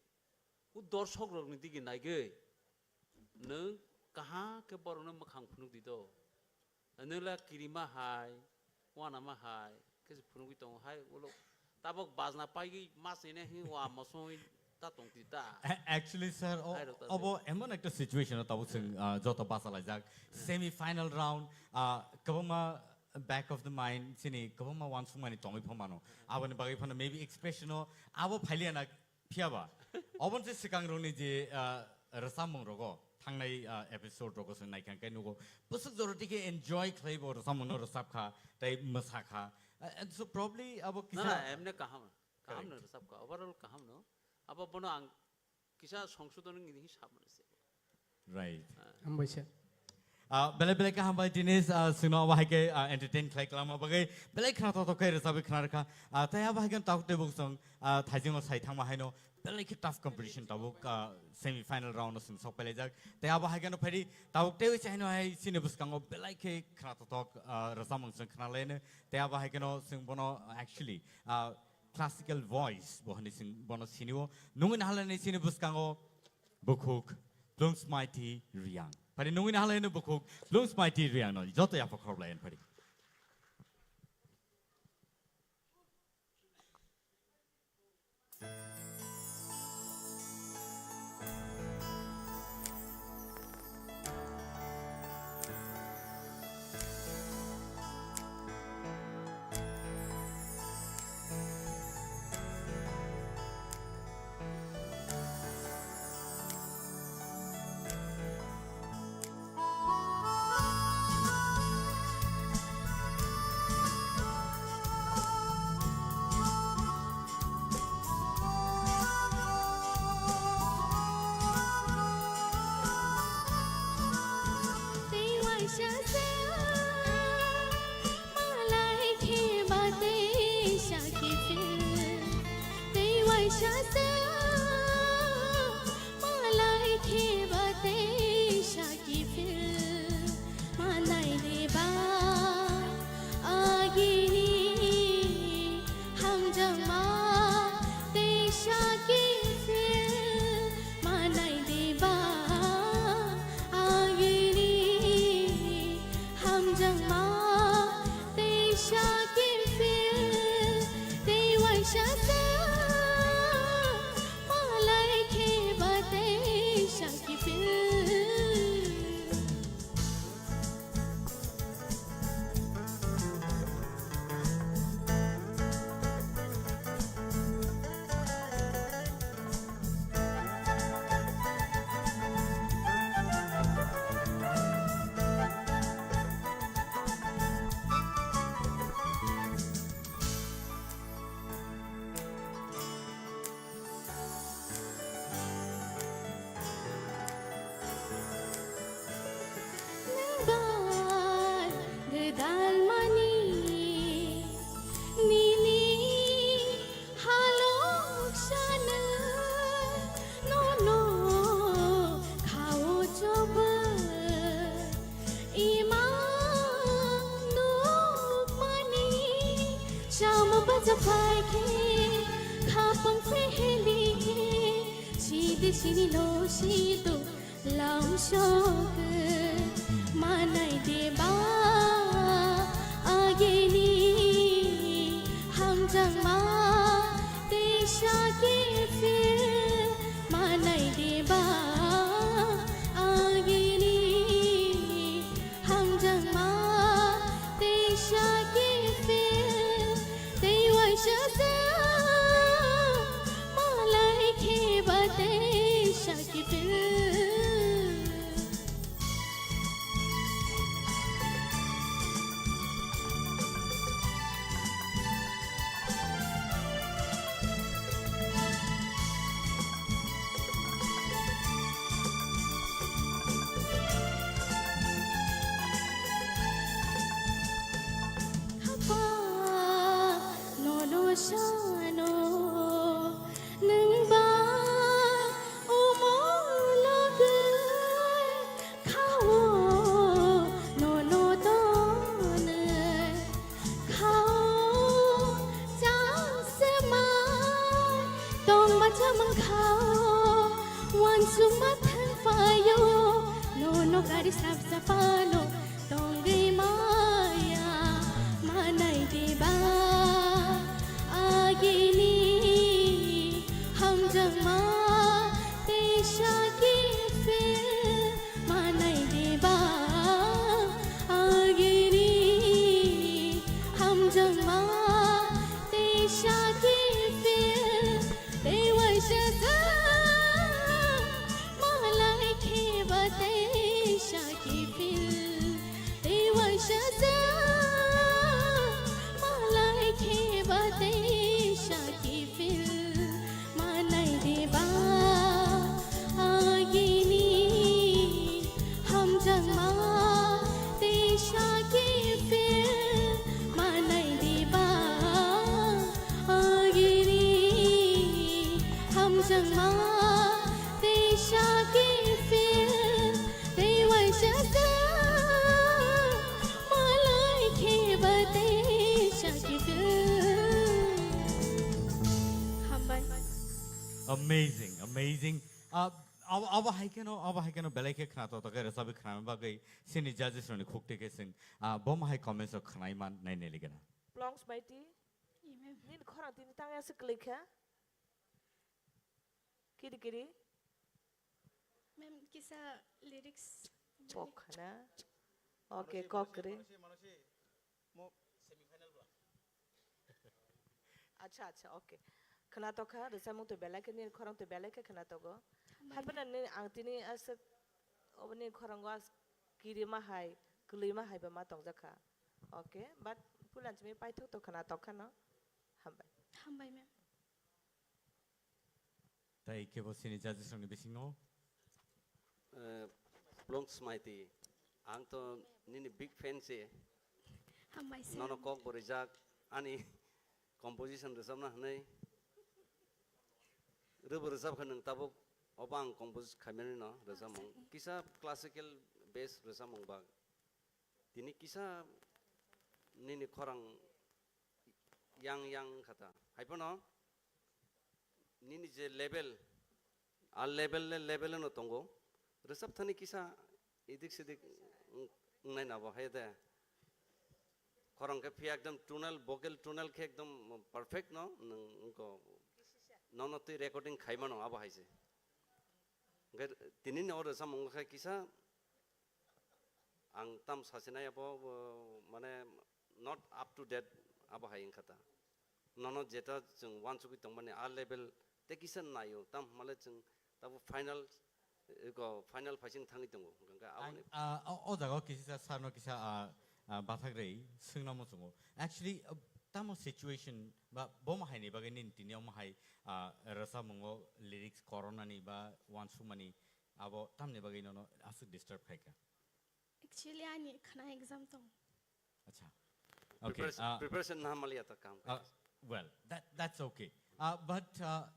u dorshok rokni digi naigwi nwng kaham khe borokno mwkhang phunuk di do. Nwng le kirima hai, uanama hai khe se phunugwi tongo hai ulo tabok bajna paigwi masine hi wa mosoi ta tong ti ta. A-, actually, sir, o-, Hai rok ta obo emon ekta situation o tabuk chwng, ah, joto bachalaijak. Semi final round, ah, kwbangma back of the mind chini kwbangma uansukmani tongwi phomano. Aboni bagwi phano maybe expression o abo phailiya na. Phiyaba, oboni se swkang rokni je, ah, rwchapmung rogo, thangnai, ah, episode rogo chwng naikha khe nugo, bwswk jora tike enjoy khlai bo rwchapmung no rwchap kha, tei mwsa kha. Ah, and so probably abo Na, kisa na, emne kaham, kaham no Correct. Rwchap kha, overall kaham no. Abo bono ang kisa songsodon ni hi sab mani se. Right. Hambai se. Ah, belai belai khe hambai Dinesh, ah, chwngno abo hai khe, ah, entertain khlai kwlangma bagwi belai khna toktok khe rwchapwi khna rwkha. Ah, tei abo hai khe tabuk tei buk chwng, ah, thaijingo sai thangma haino belai khe tough competition tabuk, ah, semi final round o chwng sok pailaijak. Tei abo hai kheno phaidi tabuk tei se haino hai chini bwskango belai khe khna toktok, ah, rwchapmung chwng khna laino. Tei abo hai kheno chwng bono actually, ah, classical voice bo hwnwi chwng bono sinio. Nungwi nahalani chini bwskango Bukhuk Plungsmaiti Riang. Phari nungwi nahalai no bukhuk Plungsmaiti Riang no joto yapha khorblai phari. Chapai khe, khapang peheli khe, sidi sini lo sido lam sok manai deba agini hamjang ma te sake feel manai deba agini hamjang ma te sake feel te waisa sa malai khe ba te sake feel. Khapa nono sano nwng ba omo logwi khao nono tonwi khao chasma tongma chamang khao wansukma thang phaio nono gari sap sapano tongwi maya manai diba agini hamjangma teisa kifil manai diba agini hamjangma teisa kifil tei waisa sa malai kheba teisa kifil tei waisa sa malai kheba teisa kifil manai diba agini hamjangma teisa kifil manai diba agini hamjangma teisa kifil tei waisa sa malai kheba teisa kifil. Hambai. Amazing, amazing. Ah, abo, abo hai kheno, abo hai kheno belai khe khna to, to khe rwchapwi khnani bagwi chini judges rokni khukti khe chwng, ah, bo ma hai comments rok khnai man nai nai ligana. Plongs Maiti, Amen. Nini khorang tini tang ya se kwlwi kha? Kiri kiri? Ma'am, kisa lyrics. Kok khana? Okay, kok kri. Mo semifinal bla. Acha, acha, okay. Khna tokha, rwchapmung twi belai khe, nini khorang twi belai khe khna togo. Hambai. Haphano nini ang tini aswk, oboni khorango as kirima hai, kwlwima hai ba ma tongjak kha. Okay, but puila chini paithak to khna tokha no. Hambai. Hambai, ma'am. Tai kebo sini judges rokni bisingo. Eh, Plongs Maiti, ang to nini big fan se. Hambai sir. Nono kok bo rijak, ani composition rwchapna hwnwi. Rwbo rwchap kha nwng tabuk, obo ang compose khaimani no rwchapmung. Sir. Kisa classical bass rwchapmung bak. Tini kisa nini khorang yang yang kha ta. Hai phano nini je level, a level le level no tongo. Rwchap thani kisa idik sidik wng-, wngnai na bo hai de. Khorang khe phiya ekdom tonal, vocal tonal khe ekdom perfect no, nwng wngkho nono twi recording khai mano abo hai se. Hwnkhe tini ni o rwchapmung khe kisa ang tam sasinai abo, bo, mane not up to date abo hai wngkha ta. Nono jeta chwng uansugwi tongmani a level tei kisa naio, tam hwnmale chwng tabuk final, eh, ko final phaising thangwi tongo. Hwnkhe Ang, aboni ah, o, o jaga o kisa sir no kisa, ah, ah, bathak rei swngna muchungo. Actually, ah, tamo situation ba bo mahai ni bagwi nini tini o mahai, ah, rwchapmungo lyrics corona ni ba uansukmani abo tamni bagwi nono aswk disturb khaikha? Actually, ani khna exam tong. Acha. Okay, Preparation, ah, preparation na hamali ata kam ah, khaisa. Well, that, that's okay. Ah, but, ah,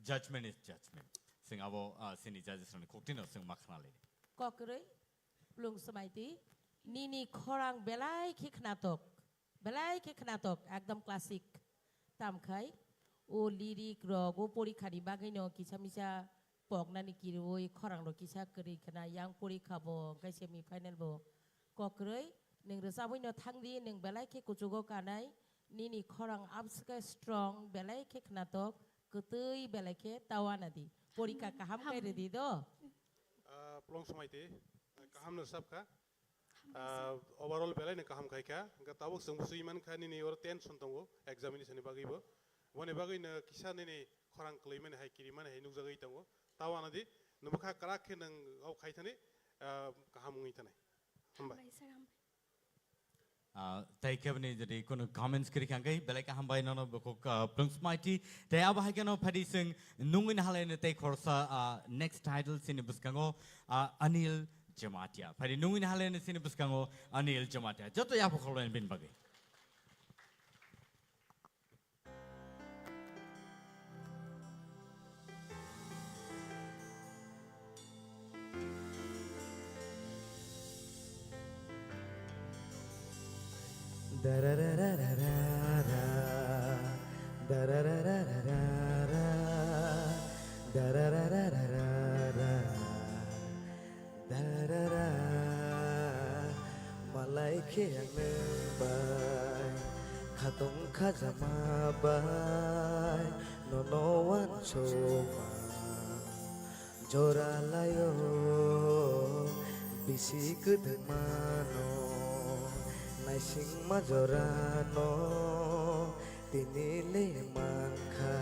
judgment is judgment. Sing abo, ah, sini judges rokni khukti no sing ma khna le. Kokrwi, Plongs Maiti, nini khorang belai khe khnatok. Belai khe khnatok, ekdom classic. tamkhai o lyric rok o porikha ni bagwi no kisa misa poknani kiriwi khorang rok kisa kwrwi khna, yang porikha bo hwnkhe semi final bo kokrwi. Nwng rwchabwi no thangdi, nwng belai khe kuchugo kanai, nini khorang abs khe strong, belai khe khnatok, kwtwi belai khe tawana di. Porikha kaham khe rwdi do. Ah, Plong Smaiti, kaham no sab kha. Ah, overall belai no kaham khai kha. Hwnkhe tabuk chwng bwswi man kha nini oro tension tongo examination ni bagwi bo. Boni bagwi no kisa nini khorang kwlwi mani hai kiri mani hai nukjagwi tongo. Tawana di, nwng bwkha kwrak khe nwng o khai thani, ah, kaham wngwi thanai. Hambai. Hambai sir, hambai. Ah, tei keboni jodi kunu comments kwrwi kha hwnkhe belai khe hambai nono bukhuk, ah, Plung Smaiti. Tei abo hai kheno phadi chwng nungwi nahalai no tei khoroksa, ah, next title chini bwskango, ah, Anil Jamatia. Phadi nungwi nahalai no chini bwskango Anil Jamatia. Joto yapha khoroknai bini bagwi. Darara, malai khe ang nwng bai, khatong khajama bai, nono wansukma. Jora laio bisi kwthwngma no, naisingma jora no, tini le mankha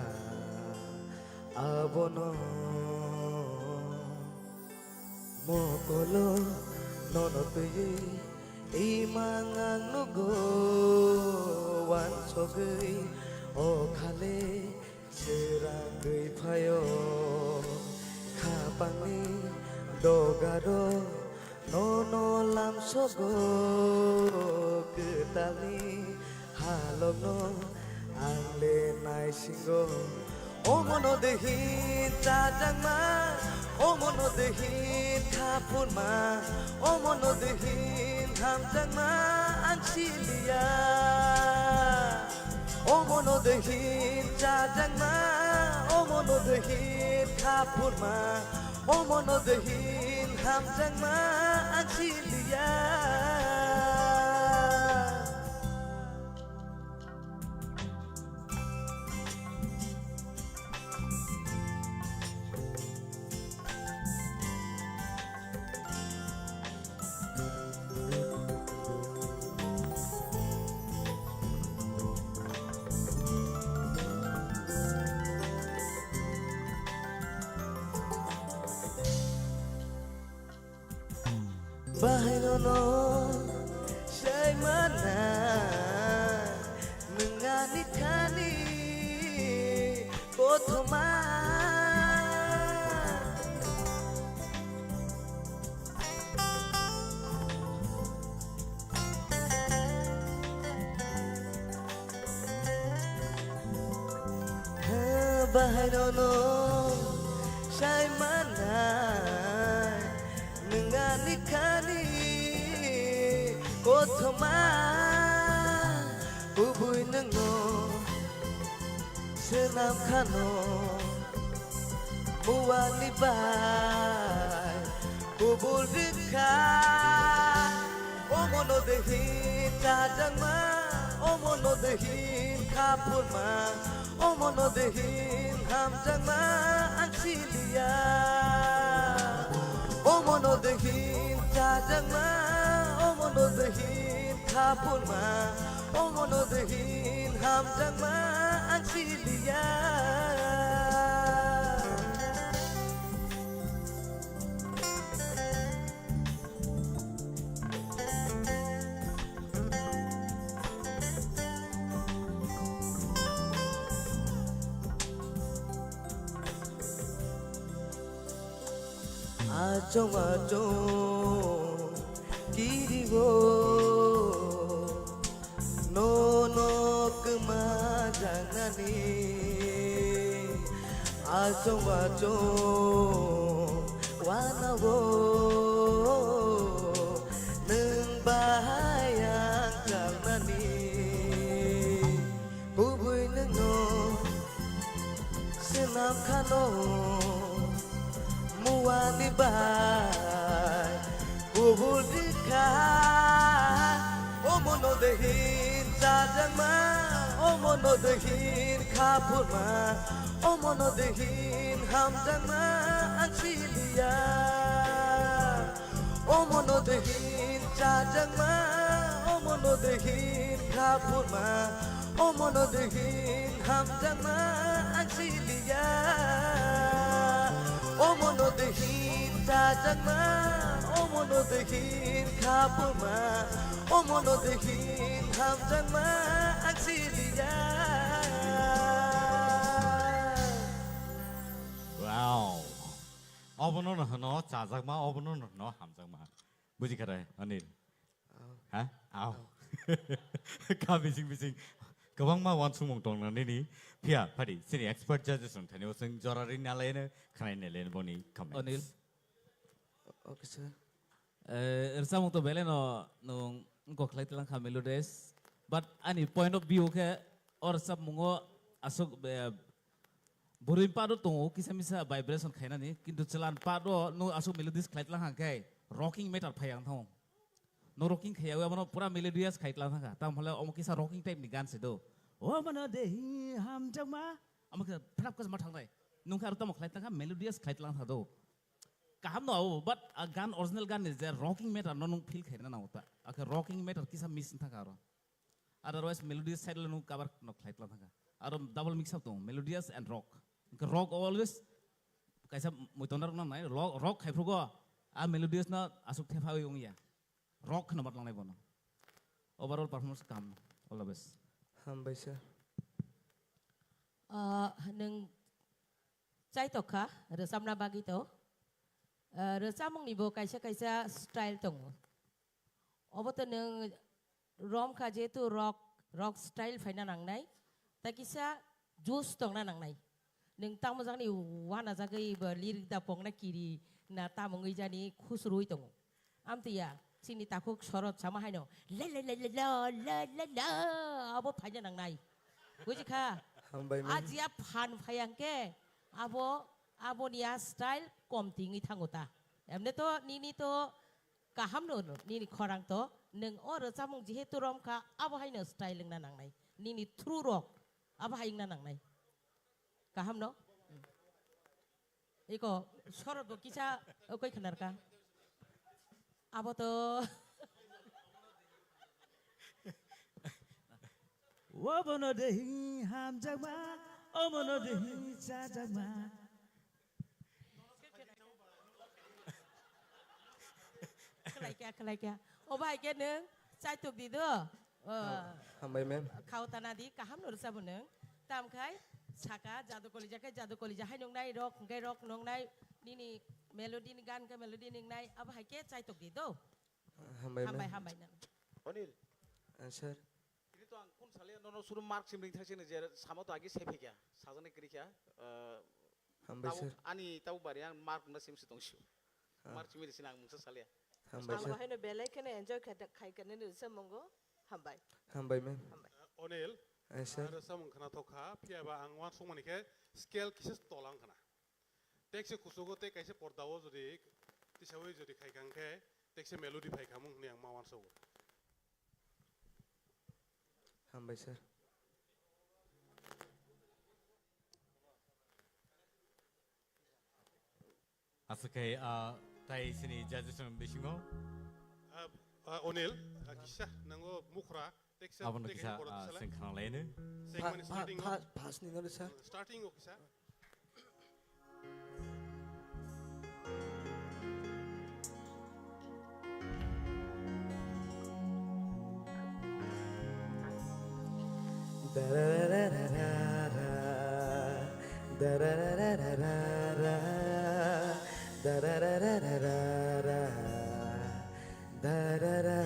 abono. Mokolo nono twiwi imang ang nugo, wansogwi o khale srangwi phaio. Khapangni dogaro nono lamsogo, kwtalni halokno ang le naisingo. Omono de hin chajakma, omono de hin khapurma, omono de hin hamjakma ang siliya. Omono de hin chajakma, omono de hin khapurma, omono de hin hamjakma ang siliya. Bahai nono sai mana, nwng ani thani kothoma. Bahai nono sai manai, nwng ani khani kothoma, kubui nwngno swnam khano, muani bai kubul rikha. Omono de hin chajakma, omono de hin khapurma, omono de hin hamjakma ang siliya. Omono de hin chajakma, omono de hin khapurma, omono de hin hamjakma ang siliya. Achong achong kiriwo nono kwma jangnani. Achong achong wanawo nwng bahai ang kalnani. Kubui nwngno Hin chajakma, omono de hin khapurma, omono de hin hamjakma ang siliya. Omono de hin chajakma, omono de hin khapurma, omono de hin hamjakma ang siliya. Omono de hin chajakma, omono de hin khapurma, omono de hin hamjakma ang siliya. Wow. Obono no hwno chajakma, obono no hwno hamjakma. Buji kha de, Anil? Ao. Ha? Ao. Kha bising bising. Kwbangma uansukmung tong na nini. Phiya, phadi, chini expert judges rok thani o chwng jora ri na lai no, khnai na lai no boni comments. Anil. Okay, sir. Eh, rwchapmung to belai no nwng wngkok khlai tlang kha melodies. But ani point of view khe o rwchapmungo aswk, eh, bwrwi part o tongo kisa misa vibration khainani, kintu chwla part o nwng aswk melodies khlai tlang kha khe rocking matter phai ang thango. Nwng rocking khaiya abono pura melodious khai tlang kha. Tamo hwnle omo kisa rocking type ni gan se do. O mano de hi hamjakma. Omo kisa phrap khe ma thangnai. Nwng khe aro tamo khlai tlang kha, melodious khlai tlang kha do. Kaham no abo, but a gan, original gan ni je rocking matter no nwng feel khaina nango ta. Akhe rocking matter kisa miss thangkha aro. Otherwise melodious side lo nwng cover no khlai tlang thangkha. Aro double mix up tongo, melodious and rock. Hwnkhe rock always kaisa muitonda rok nangnai, rock, rock khaiphrugo a melodious no aswk thephawi wngya. Rock kheno matlangnai bono. Overall performance kaham no. All the best. Hambai sir. Ah, nwng chaitok kha, rwchapna bagwi to. Ah, rwchapmungni bo kaisa kaisa style tongo. Obo to nwng rom kha, jehetu rock, rock style phaina nangnai. Ta kisa juice tongna nangnai. Nwng tamo jakni uanajagwi bo lyric da pongna kiri na tamo wngwi jani khusruwi tongo. Amtwi ya, chini takhuk sorot sama haino, la la la la la la la la, abo phaina nangnai. Buji kha? Hambai man. A jiya phan phai ang khe, abo, aboni a style kom tingwi thango ta. Emne to nini to kaham no, no, nini khorang to, nwng o rwchapmung jehetu rom kha, abo haino style wngna nangnai. Nini through rok, abo hai wngna nangnai. Kaham no? Iko, sorot bo kisa, okoi khnar ka. Abo to. Obono de hi hamjakma, omono de hi chajakma. Khlai kya, khlai kya. O bai khe nwng chaitok di do. O, hambai ma'am. Khao tana di, kaham no rwchabo nwng. Tam khai saka jadu kolija khe jadu kolija hai nungnai, rock hwnkhe rock nungnai, nini melody ni gan khe melody nungnai, abo hai khe chaitok di do. Hambai ma'am. Hambai, hambai nang. Onil. Ah, sir. Ini to ang kun sale nono suru mark sim ring thai sini je samo to agi sephikya, sajani krikya, eh, Hambai, sir. Ani tabo bari ang mark na sim si tong siu. Ah. Mark chimi sini ang mungsa salia. Hambai, sir. Ang bahai no belai kheno enjoy khai, khai kene ni se mongo. Hambai. Hambai, ma'am. Hambai. Eh, Onil, eh, sir. Aro samung khana thokha, phiya ba ang wan sungmani khe scale kisa tolang khana. Tekse kusugo tei kaisa pordao jodi tisawi jodi khai kha hwnkhe tekse melody phai kha mung hwnwi ang ma uansugo. Hambai, sir. Aswk khe, ah, tai sini judges ni bisingo. Ah, ah, Onil, ah, kisa nango mukhra, teksa, abono teksa, ah, sengkha nang laino. Sengmani pa-, pa-, starting o. Pa-, first ni no, sir. Starting o kisa. Darara,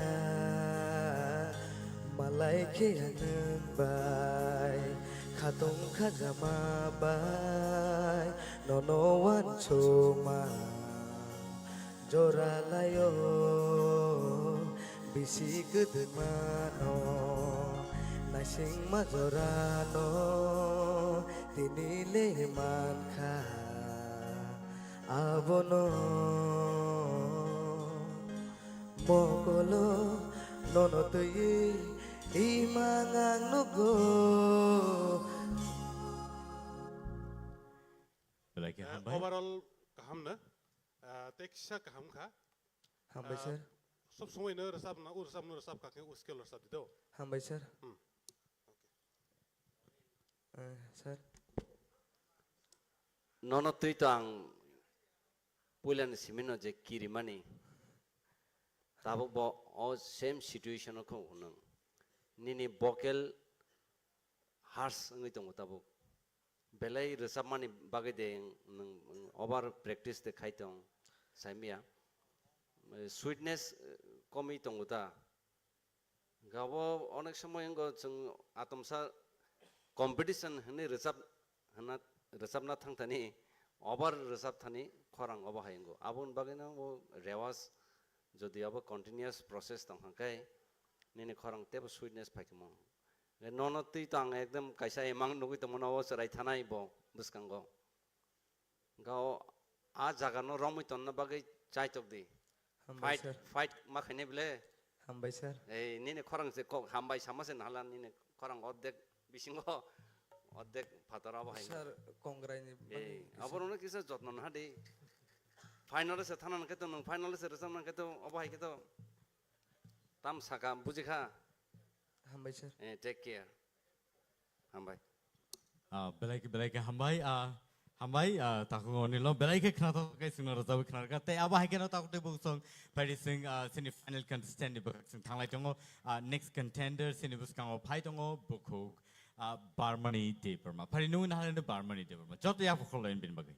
malai khe ang nwng bai, khatung khajama bai, nono uansukma jora laio, bisi kwdwkma no, naisingma jora no, tini le mankha. Abono mokolo nono twiwi Imang ang nugo. Belai khe Eh, hambai. Overall kaham na? Ah, tei kisa kaham kha. Hambai, Ah, sir. Sob somoi no rwchapna, o rwchapno rwchap kha khe o scale rwchap di do. Hambai, sir. Hmm. Okay. Eh, sir. Nono twi to ang puilani simino je kirimani. Tabuk bo o same situation o kho hwnang. Nini vocal harsh wngwi tongo tabuk. Belai rwchapmani bagwi de nwng over practice de khai tong, saimya. Eh, sweetness, eh, komwi tongo ta. Gabo onek somoy wngkha chwng atomsa competition hwnwi rwchap, hwnna rwchapna thangthani over rwchapthani khorang obo hai wngo. Aboni bagwino bo rewas jodi abo continuous process tong hwnkhe nini khorang teibo sweetness phaikhe mo. Nono twi to ang ekdom kaisa imang nugwi tongmano o chwrai thanai bo bwskango. Gao a jaga no romwi tonna bagwi chaitok di. Hambai, fight, sir. Fight ma khainai bile. Hambai, sir. Ei, nini khorang se kok hambai sama se nahala nini khorang ordek bisingo ordek phatar abo hai. Sir, kongrai ni bagwi Ei, kisa. Abo rokno kisa jotno naha di. Final se thana nang khe to nwng final se rwchap nang khe to abo hai khe to tam saka bujikha. Hambai, sir. Eh, take care. Hambai. Ah, belai khe, belai khe hambai, ah, hambai, ah, takhuk Onilo, belai khe khnathok khe chwngno rwchapwi khnarwkha. Tei abo hai kheno takhuk tei bukhuk song phaidi chwng, ah, chini final contestant ni bwkhak chwng thanglai tongo. Ah, next contender chini bwskango phai tongo bukhuk, ah, Barmani Debbarma. Phari nungwi naharani Barmani Debbarma. Joto yak bukhuk lain bini bagwi.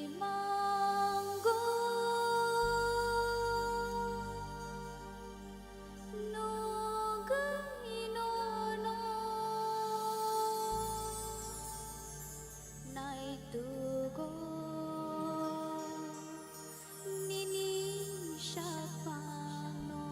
Imango nugwi nono naitugo nini saphangno.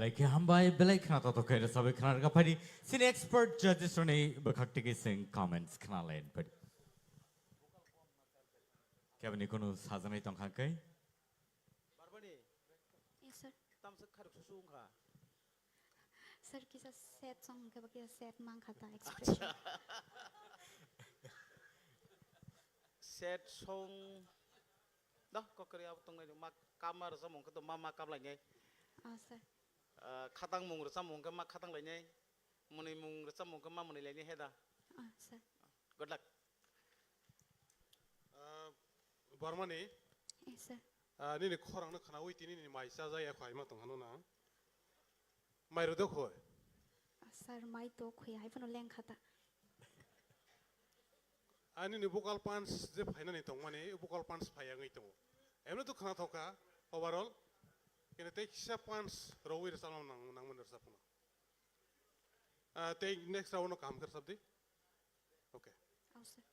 Belai khe hambai, belai khna totok khe rwchabwi khna rwkha phaidi. Chini expert judges rokni bwkhak tigi chwng comments khna lai phaidi. Keboni kunu sajaknai tongkha khe? Barbani. Yes, sir. Tamsa kharok susu wngkha. Sir, kisa set song hwnkhe bo kisa set mankha ta expression. Set song. Doh, kokori abo tongnai ma kama rwchapmung khe to ma ma kamlainai. Oh, sir. Ah, khatang mung rwchapmung khe ma khatang lainai. Mwnwi mung rwchapmung khe ma mwnwi lainai he da. Oh, sir. Good luck. Ah, Barmani. Yes, sir. Ah, nini khorang no khnaui tini nini mai cha jaya kho aima tong hano na. Mai rw do khoi. Ah, sir, mai to khoi hai phano leng khata. Ani ni vocal punch je phainani tongmani, vocal punch phai yangwi tongo. Emno to khna thoka overall. Kene tei kisa punch rwui rwchapna nang, nangmani rwchapna. Ah, tei next round no kaham khe rwchapdi. Okay. Awesome.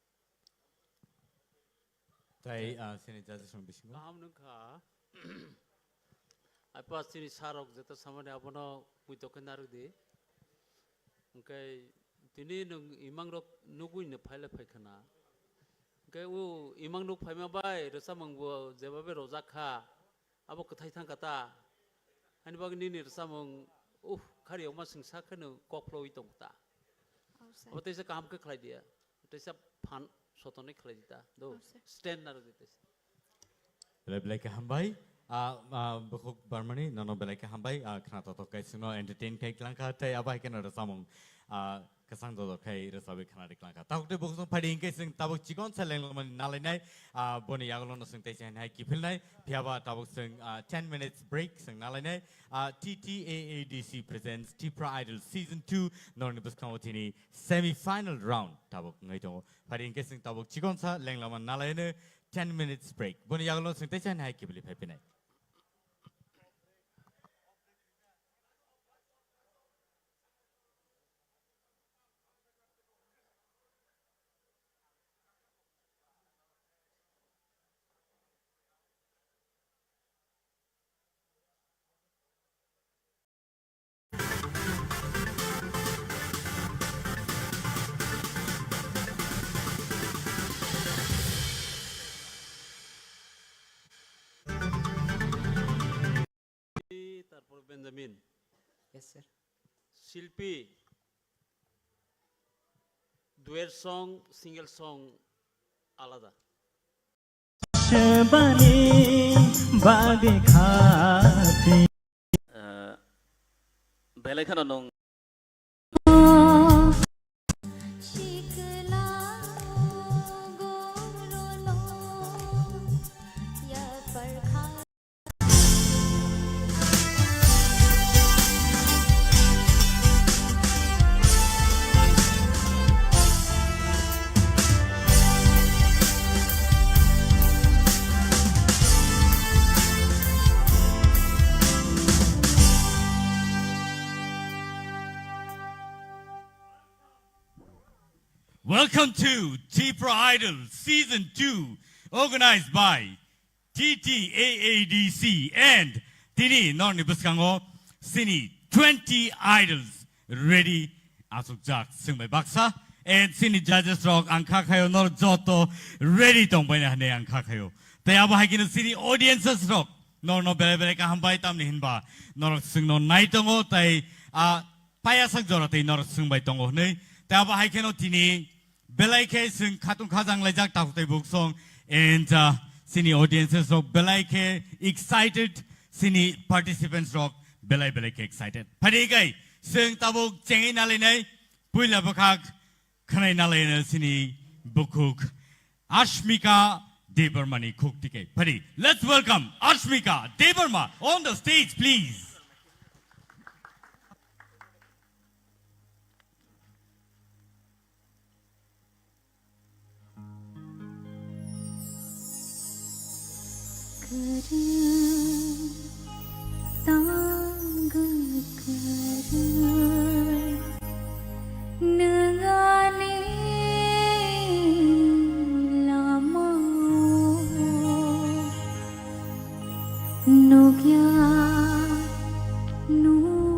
Tai, ah, sini judges rok bisingo. Kaham nung kha. Apa sini sarok jeta samani abono muitok khe narwk di. Hwnkhe tini nwng imang rok nugui no phaile phai khna. Hwnkhe o imang nuk phaima bai rwchapmung bo jeba bai rojak kha. Abo kwthai thang kha ta. Ani bagwi nini rwchapmung, uh, khari okma swngsa kheno kok phlogwi tong ta. Oh, sir. Abo teisa kaham khe khlai diya. Teisa phan sotonwi khlai di ta. Do, oh, sir, stand narwk di teisa. Belai belai khe hambai. Ah, ah, Bukhuk Barmani, nono belai khe hambai. Ah, khna totok kai singno entertain kai klang kha, tei abo hai kheno rwchapmung, ah, kwchang dodor khai rwchabwi khna ri klang kha. Tabuk tei bukhuk song phaidi hinkhe sing tabuk chikon sa lenglamani nalainai, ah, boni yagulo no sing teisa hai kiphilnai. Phiyaba tabuk sing, ah, ten minutes break sing nalainai. Ah, T T A A D C presents Tipra Idol Season two norni bwskango tini semi final round tabuk wngwi tongo. Phaidi hinkhe sing tabuk chikon sa lenglamani nalaino. Ten minutes break. Boni yagulo sing teisa hai kibili phai phinai. তারপর Benjamin. Yes, sir. শিল্পী, duet song, single song আলাদা। Sebani badi khati. Ah, belai kheno nwng Welcome to Tipra Idol Season two, organized by T T A A D C and tini norni bwskango sini twenty idols ready achukjak swngbai baksa and sini judges rok ang kha khayo nor joto ready tongbai na hwnwi ang kha khayo. Tei abo hai kheno sini audiences rok norno belai belai kaham bai tamni hinba norok swngno nai tongo tei a payasak jora tei norok swngbai tongo hwnwi. Tei abo hai kheno tini belai khe swng khatung khajang laijak takhuk tei buksong and, uh, sini audiences rok belai khe excited, sini participants rok belai belai khe excited. Phaidi kai swng tabuk chengwi nalainai puila bwkhak khwnai nalaino sini bukhuk Ashmika Debbarma ni khuk tike. Phaidi, let's welcome Ashmika Debbarma on the stage, please. Kwrwi tang kwrwi nwng ani lama-o nukya, nuk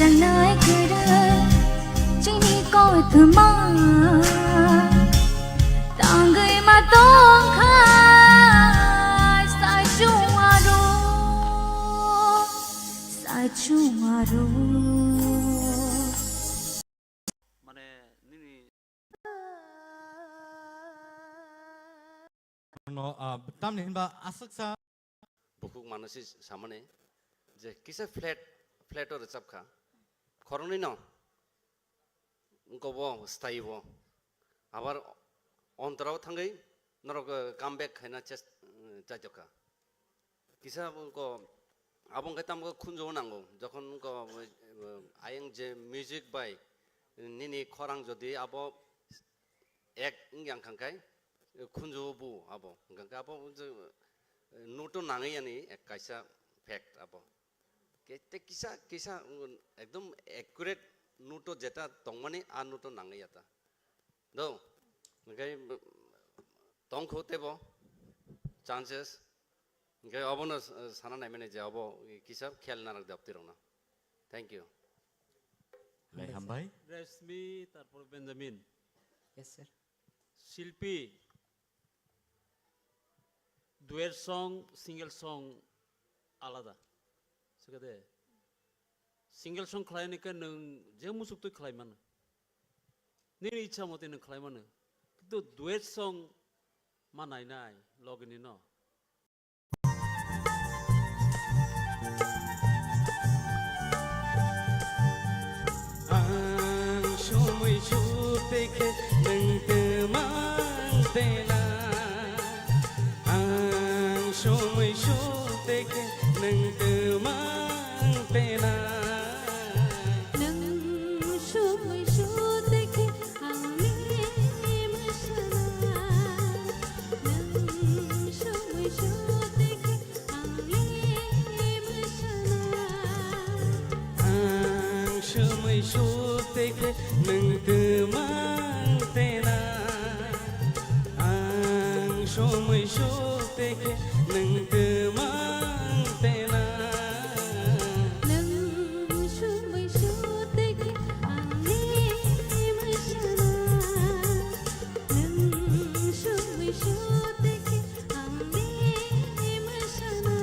Tangnai kwrwi chini kothoma tangwi ma tongkha sachung aro, sachung aro. Mane nini No, ah, tamni hinba aswksa. Bukhuk mano si samani je kisa flat, flat o rwchap kha. Khoroknwi no wngkha bo style bo. Abar ontorao thangwi norok, eh, come back khaina chest, eh, chaijak kha. Kisa wngkha abo wngkha tamo khunju nango. Jokhon wngkha, eh, ayang je music bai nini khorang jodi abo ek wng yang kha khe, eh, khunju bu abo. Hwnkha khe abo je, eh, note o nangwi yani ek kaisa fact abo. Ke-, te kisa, kisa, mm, ekdom accurate note o jeta tongmani, a note o nangwi ya ta. Do, hwnkhe, mm, tongkhu tebo chances. Hwnkhe obono, eh, sana naimani je obo kisa khel narak daptirokno. Thank you. Lai hambai. Reshmi, tarpor Benjamin. Yes, sir. Shilpi, duet song, single song alada. Sikade, single song khlaini khe nwng je muchuk twi khlai mano. Nini ichha mate nwng khlai mano. Kintu duet song ma nai nai logini no. Ang sumui sute khe nwng twmang tena. Ang sumui sute khe nwng twmang tena. Nwng sumui sute khe Ang le mwsana, nwng sumui sute khe ang le mwsana. Ang sumui sute khe nwng twmang tena. Ang sumui sute khe nwng twmang tena. Nwng sumui sute khe ang le mwsana. Nwng sumui sute khe ang le mwsana.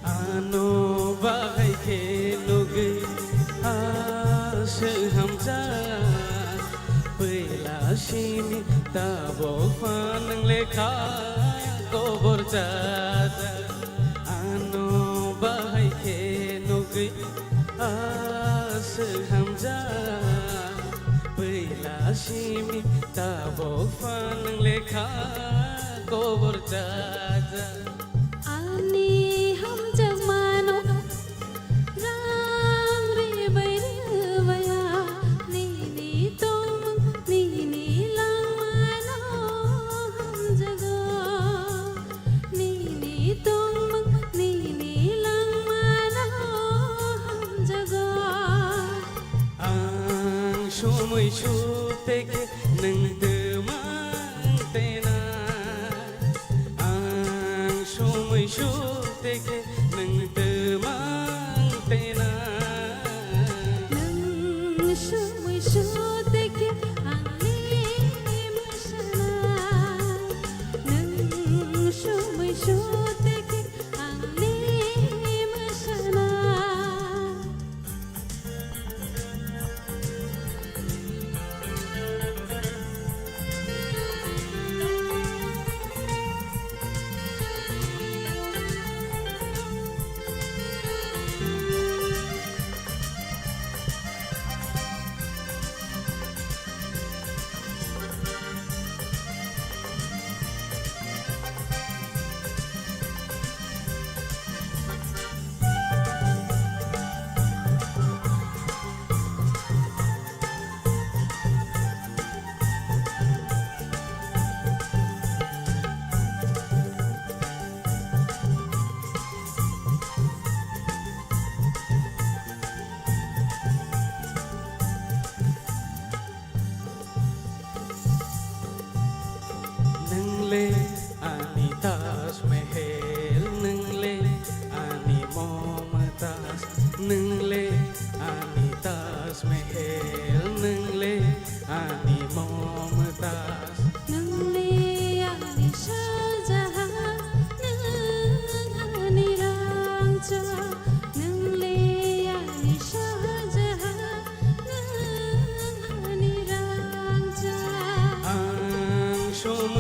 Ano bahai khe nugwi aswk hamjak, puila simi tabok phan nwng lekha kobor chajak. Ano bahai khe nugwi aswk hamjak, puila simi tabok phan nwng lekha kobor chajak. Ani hamjakmano rang rwbai rwbaiya, nini tongmung nini langmano hamjago. Nini tongmung nini langmano hamjago. Ang sumui sute khe nwng twmang tena. Ang sumui sute khe nwng twmang tena. Nwng sumui sute khe ang le mwsana. Nwng sumui sute khe ang le mwsana.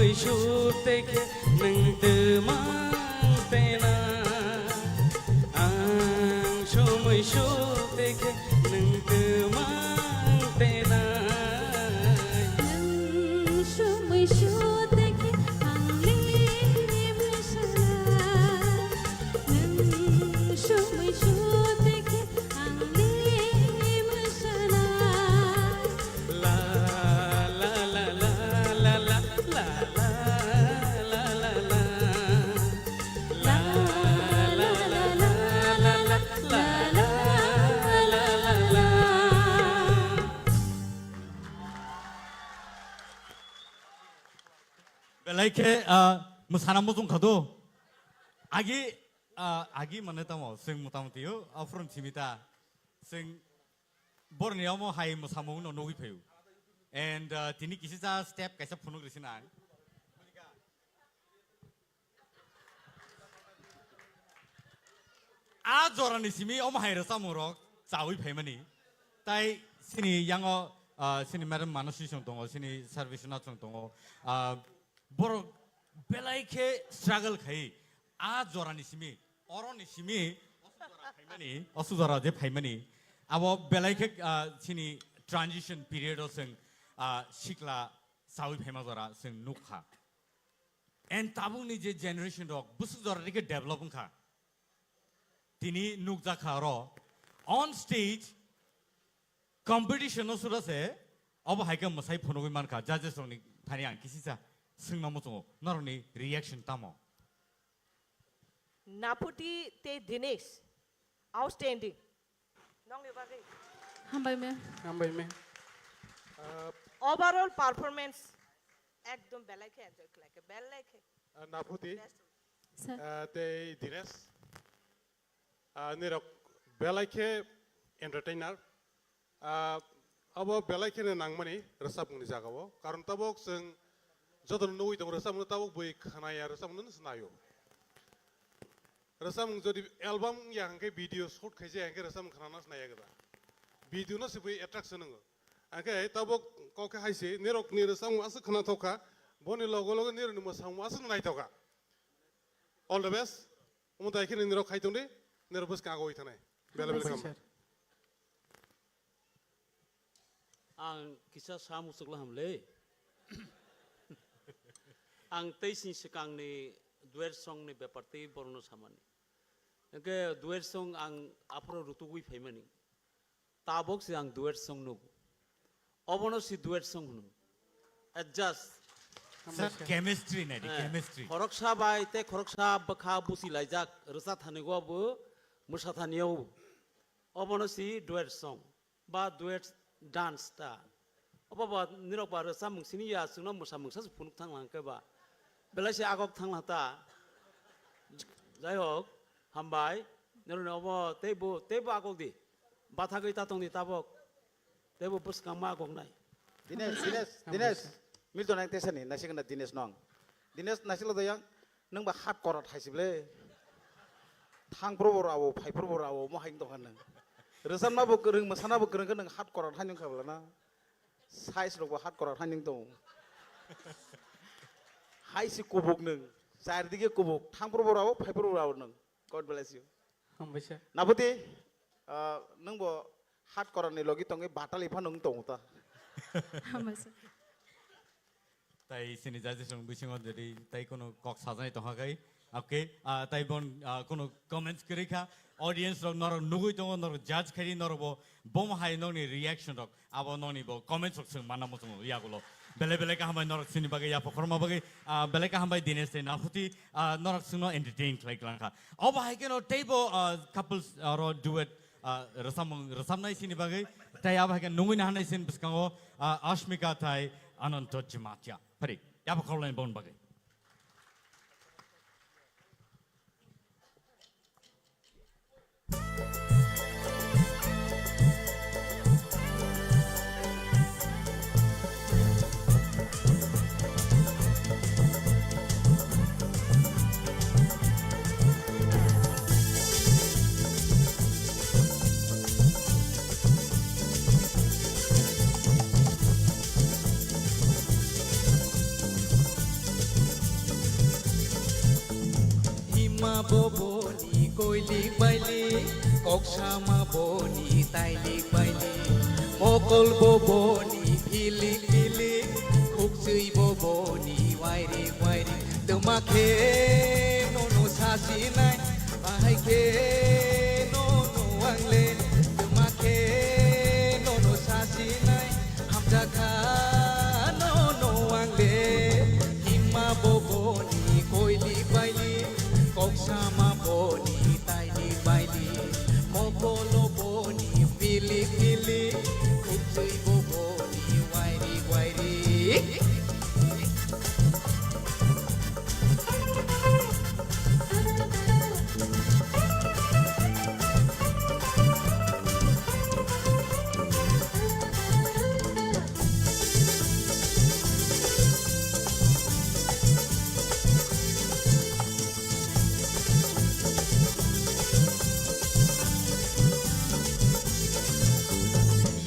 Sute khe nwng twmang tena, ang somoi sute khe nwng twmang tena. Nwng somoi sute khe ang le mwsana, nwng somoi sute khe ang le mwsana. Belai khe, ah, mwsana muchung kha do. Agi, ah, agi mane tamo, chwng motamoti o, aphuru simi ta. Chwng borni omo hai mwsamung no nugwi phaio. And, ah, tini kisa step kaisa phunuk risi nang. A jorani simi omo hai rwchapmung rok chawi phaimani. Tai sini yango, ah, sini madam Manasi chwng tongo, sini service na chwng tongo. Ah, borok belai khe struggle khai a jorani simi, oroni simi osu jora phaimani, osu jora je phaimani. Abo belai khe, ah, sini transition period o chwng, ah, sikla chawi phaima jora chwng nukha. And tabukni je generation rok bwswk jora rikhe develop wngkha. Tini nukjakha oro on stage competition no sura se obo hai khe mwsai phunugwi mankha judges rokni thani ang kisisa swngna muchungo norokni reaction tamo? Naphuti tei Dinesh, outstanding. Nongni bagwi. Hambai me. Hambai me. Ah, overall performance ekdom belai khe enjoy khlai khe, belai khe. Ah, Naphuti. Best. Sir. Ah, tei Dinesh. Ah, nirok belai khe entertainer. Ah, abo belai kheno nangmani rwchapmungni jagao. Karon tabuk chwng jotono nugwi tongo rwchapmungno tabuk bui khwnaya rwchapmungno se naio. Rwchapmung jodi album wngya hwnkhe video shoot khaijaya hwnkhe rwchapmung khwnana se naiya gwda. Video no se bui attraction wngo. Hwnkhe tabuk kok khe hai se nirokni rwchapmung aswk khwnathok kha, boni logo logo nirokni mwsamung aswk naithok kha. All the best. Omo dai khe nirok khai tongdi, nirok bwskang agoi thanai. Bele bele Hambai, kam. Sir. Ang kisa sa muchukla hamle. Ang tei sini swkangni duet songni bepar tei borokno samani. Hwnkhe duet song ang aphuru rutugwi phaimani. Tabok se ang duet song nugo. Obono si duet song hwno. Adjust. Sir, chemistry nai di, eh, chemistry. Khoroksa bai tei khoroksa bwkha busi laijak rwcha thani go bo mwsa thani o. Obono si duet song. Ba duet dance ta. Obo ba nirok ba rwchapmung sini ya chwngno mwsa mungsa se phunuk thang lang khe ba. Belai se agok thang lang ta. Jai hok, hambai. Nirok ni obo teibo, teibo agok di. Bathagwi ta tong di tabok. Teibo bwskang ma agok nai. Dinesh, Dinesh, Dinesh. Milton ang tesani, naisik na Dinesh nong. Dinesh naisik lo doyang. Nwng ba hat korat hai se ble. Thang pro bo rao, phai pro bo rao, mo hai tong kha nwng. Rwchapma bo kwrwng, mwsana bo kwrwng khe nwng hat korat hai nwng kha bla na. Size rok bo hat korat hai nwng tong. Hai se kubuk nwng. Char dige kubuk. Thang pro bo rao, phai pro bo rao nwng. God bless you. Hambai sir. Naphuti, ah, nwng bo hat korat ni logi tongwi batal ipha nwng tong ta. Hambai sir. Tai sini judges rok bisingo jadi tai kono kok sajani tongha kai. Okay, ah, tai bon, ah, kono comments kwrwi kha. Audience rok norok nugui tongo, norok judge khairi norok bo bom hai nokni reaction rok abo nokni bo comments rok swng manna muchungo yagulo. Belai belai kaham bai norok sini bagwi yapha khorma bagwi, ah, belai kaham bai Dinesh tei Naphuti, ah, norok swngno entertain khlai klang kha. Obo hai kheno teibo, ah, couples aro duet, ah, rwchapmung rwchapnai sini bagwi tai abo hai khe nungui nahanai sini bwskango, ah, Ashmika tai Ananto Jamatia. Phari, yapha khoroknai bongni bagwi. Boboni koilik bailik, koksama boni tailik bailik, mokol boboni philik philik, khukchwi boboni wairik wairik. Twma khe nono sasinai, bahai khe nono angle, twma khe nono sasinai, hamjakha nono angle. Himma boboni koilik bailik, koksama boni tailik bailik, mokolo boni pilik pilik, khukchwi boboni wairik wairik.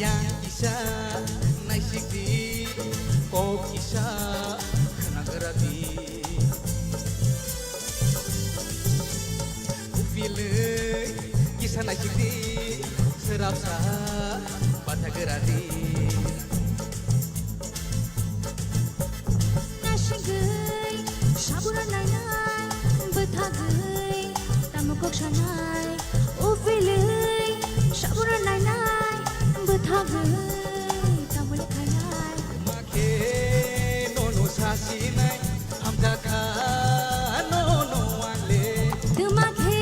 Yang kisa naisik di, kok kisa khnagra di. Upilwi kisa naisik di, srapsa bathagra di. Naisingwi sabura nainai, bwthagwi tamo kok sanai. Upilwi sabura nainai, bwthagwi tamo le khainai. Makhe nono sasinai, hamjakha nono angle. Twma khe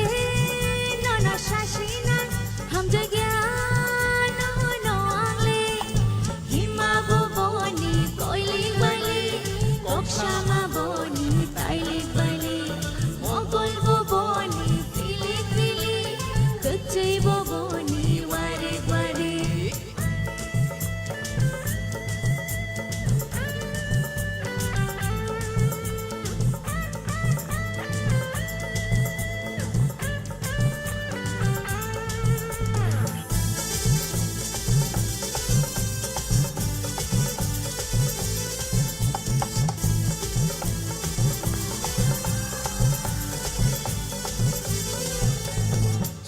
nono sasinai, hamjakya nono angle. Hima bo boni koilik bailik, koksama boni tailik bailik, mokol bo boni pilik pilik, kwchwi bo boni warik warik.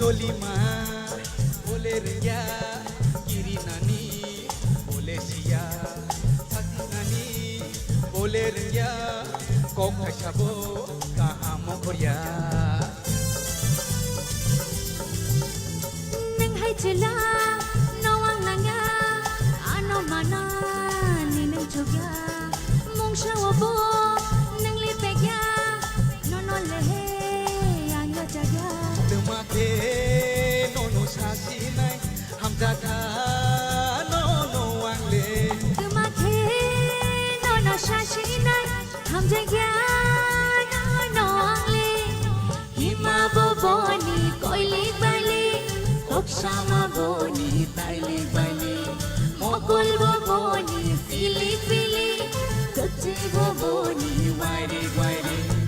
Cholima bole rengya, kiri nani bole siya, sati nani bole rengya, kok kaisa bo kaham khorya. Nwng hai chwla no ang nangya, ano mana ni nwng chukya, mungsa obo nwng lipekya, nono lehe ang yachakya. Twma khe nono sasinai, hamjakha nono angle. Twma khe nono sasinai, hamjakya nono angle. Hima bo boni koilik bailik, koksama boni tailik bailik, mokol bo boni pilik pilik, kwchwi bo boni wairik wairik.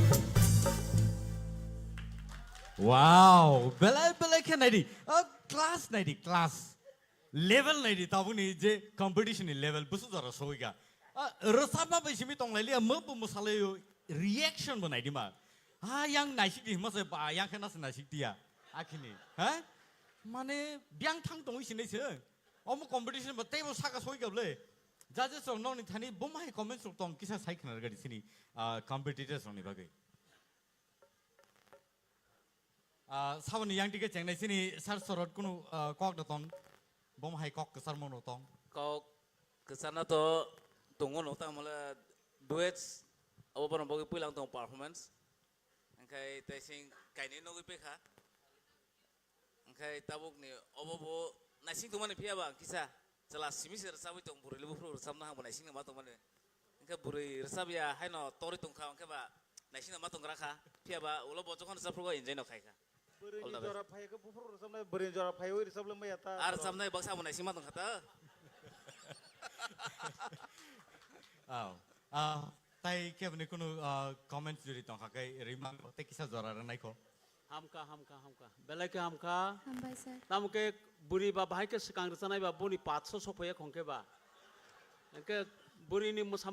Wow, belai belai khe naidi. Ah, class naidi, class. Level naidi, tabukni je competition ni level, busu jora soika. Ah, rwchapma bai simi tonglailiya, mo bo mwsalaio, reaction bo naidi ma. Ha, yang naisik di hima se ba, yang khe nase naisik diya. Akhini, ha? Mane, biang thang tongwi sinai se. Omo competition bo teibo saka soika bole. Judges rok nokni thani bo mai comments rok tong kisa sai khna rwgadi sini, ah, competitors rokni bagwi. Ah, saboni yang tike chengnai sini sar sorot kunu, ah, kok da tong. Bom hai kok kesar mono tong. Kok kesana to tongo no ta mole duets abo bono bogi puilang tong performance. Engkai taising kaini nogwi pekha. Engkai tabuk ni obo bo naising tongmani phiya ba kisa. Chwla simi se rwchabwi tong, bwrwi le buphuru rwchabna hangbo naisingno ma tongmani. Hwnkhe bwrwi rwchabya haino torwi tongkha, hwnkhe ba naisingno ma tonggra kha. Phiya ba ulo bo jokhon rwchaphugo enjoy no khai kha. All the best. Bwrwini jora phai khe buphuru rwchabnai, bwrwini jora phaiwi rwchap le maya ta. Ar rwchabnai baksa bo naising ma tongkha ta. Aw. Ah, tai keboni kunu, ah, comments jodi tongkha khe rwima tei kisa jora rwnai kho. Hamkha, hamkha, hamkha. Belai khe hamkha. Hambai, sir. Tamo khe bwrwi ba bahai khe swkang rwchanai ba boni patso sokphaiya khong khe ba. Hwnkhe bwrwini mwsamung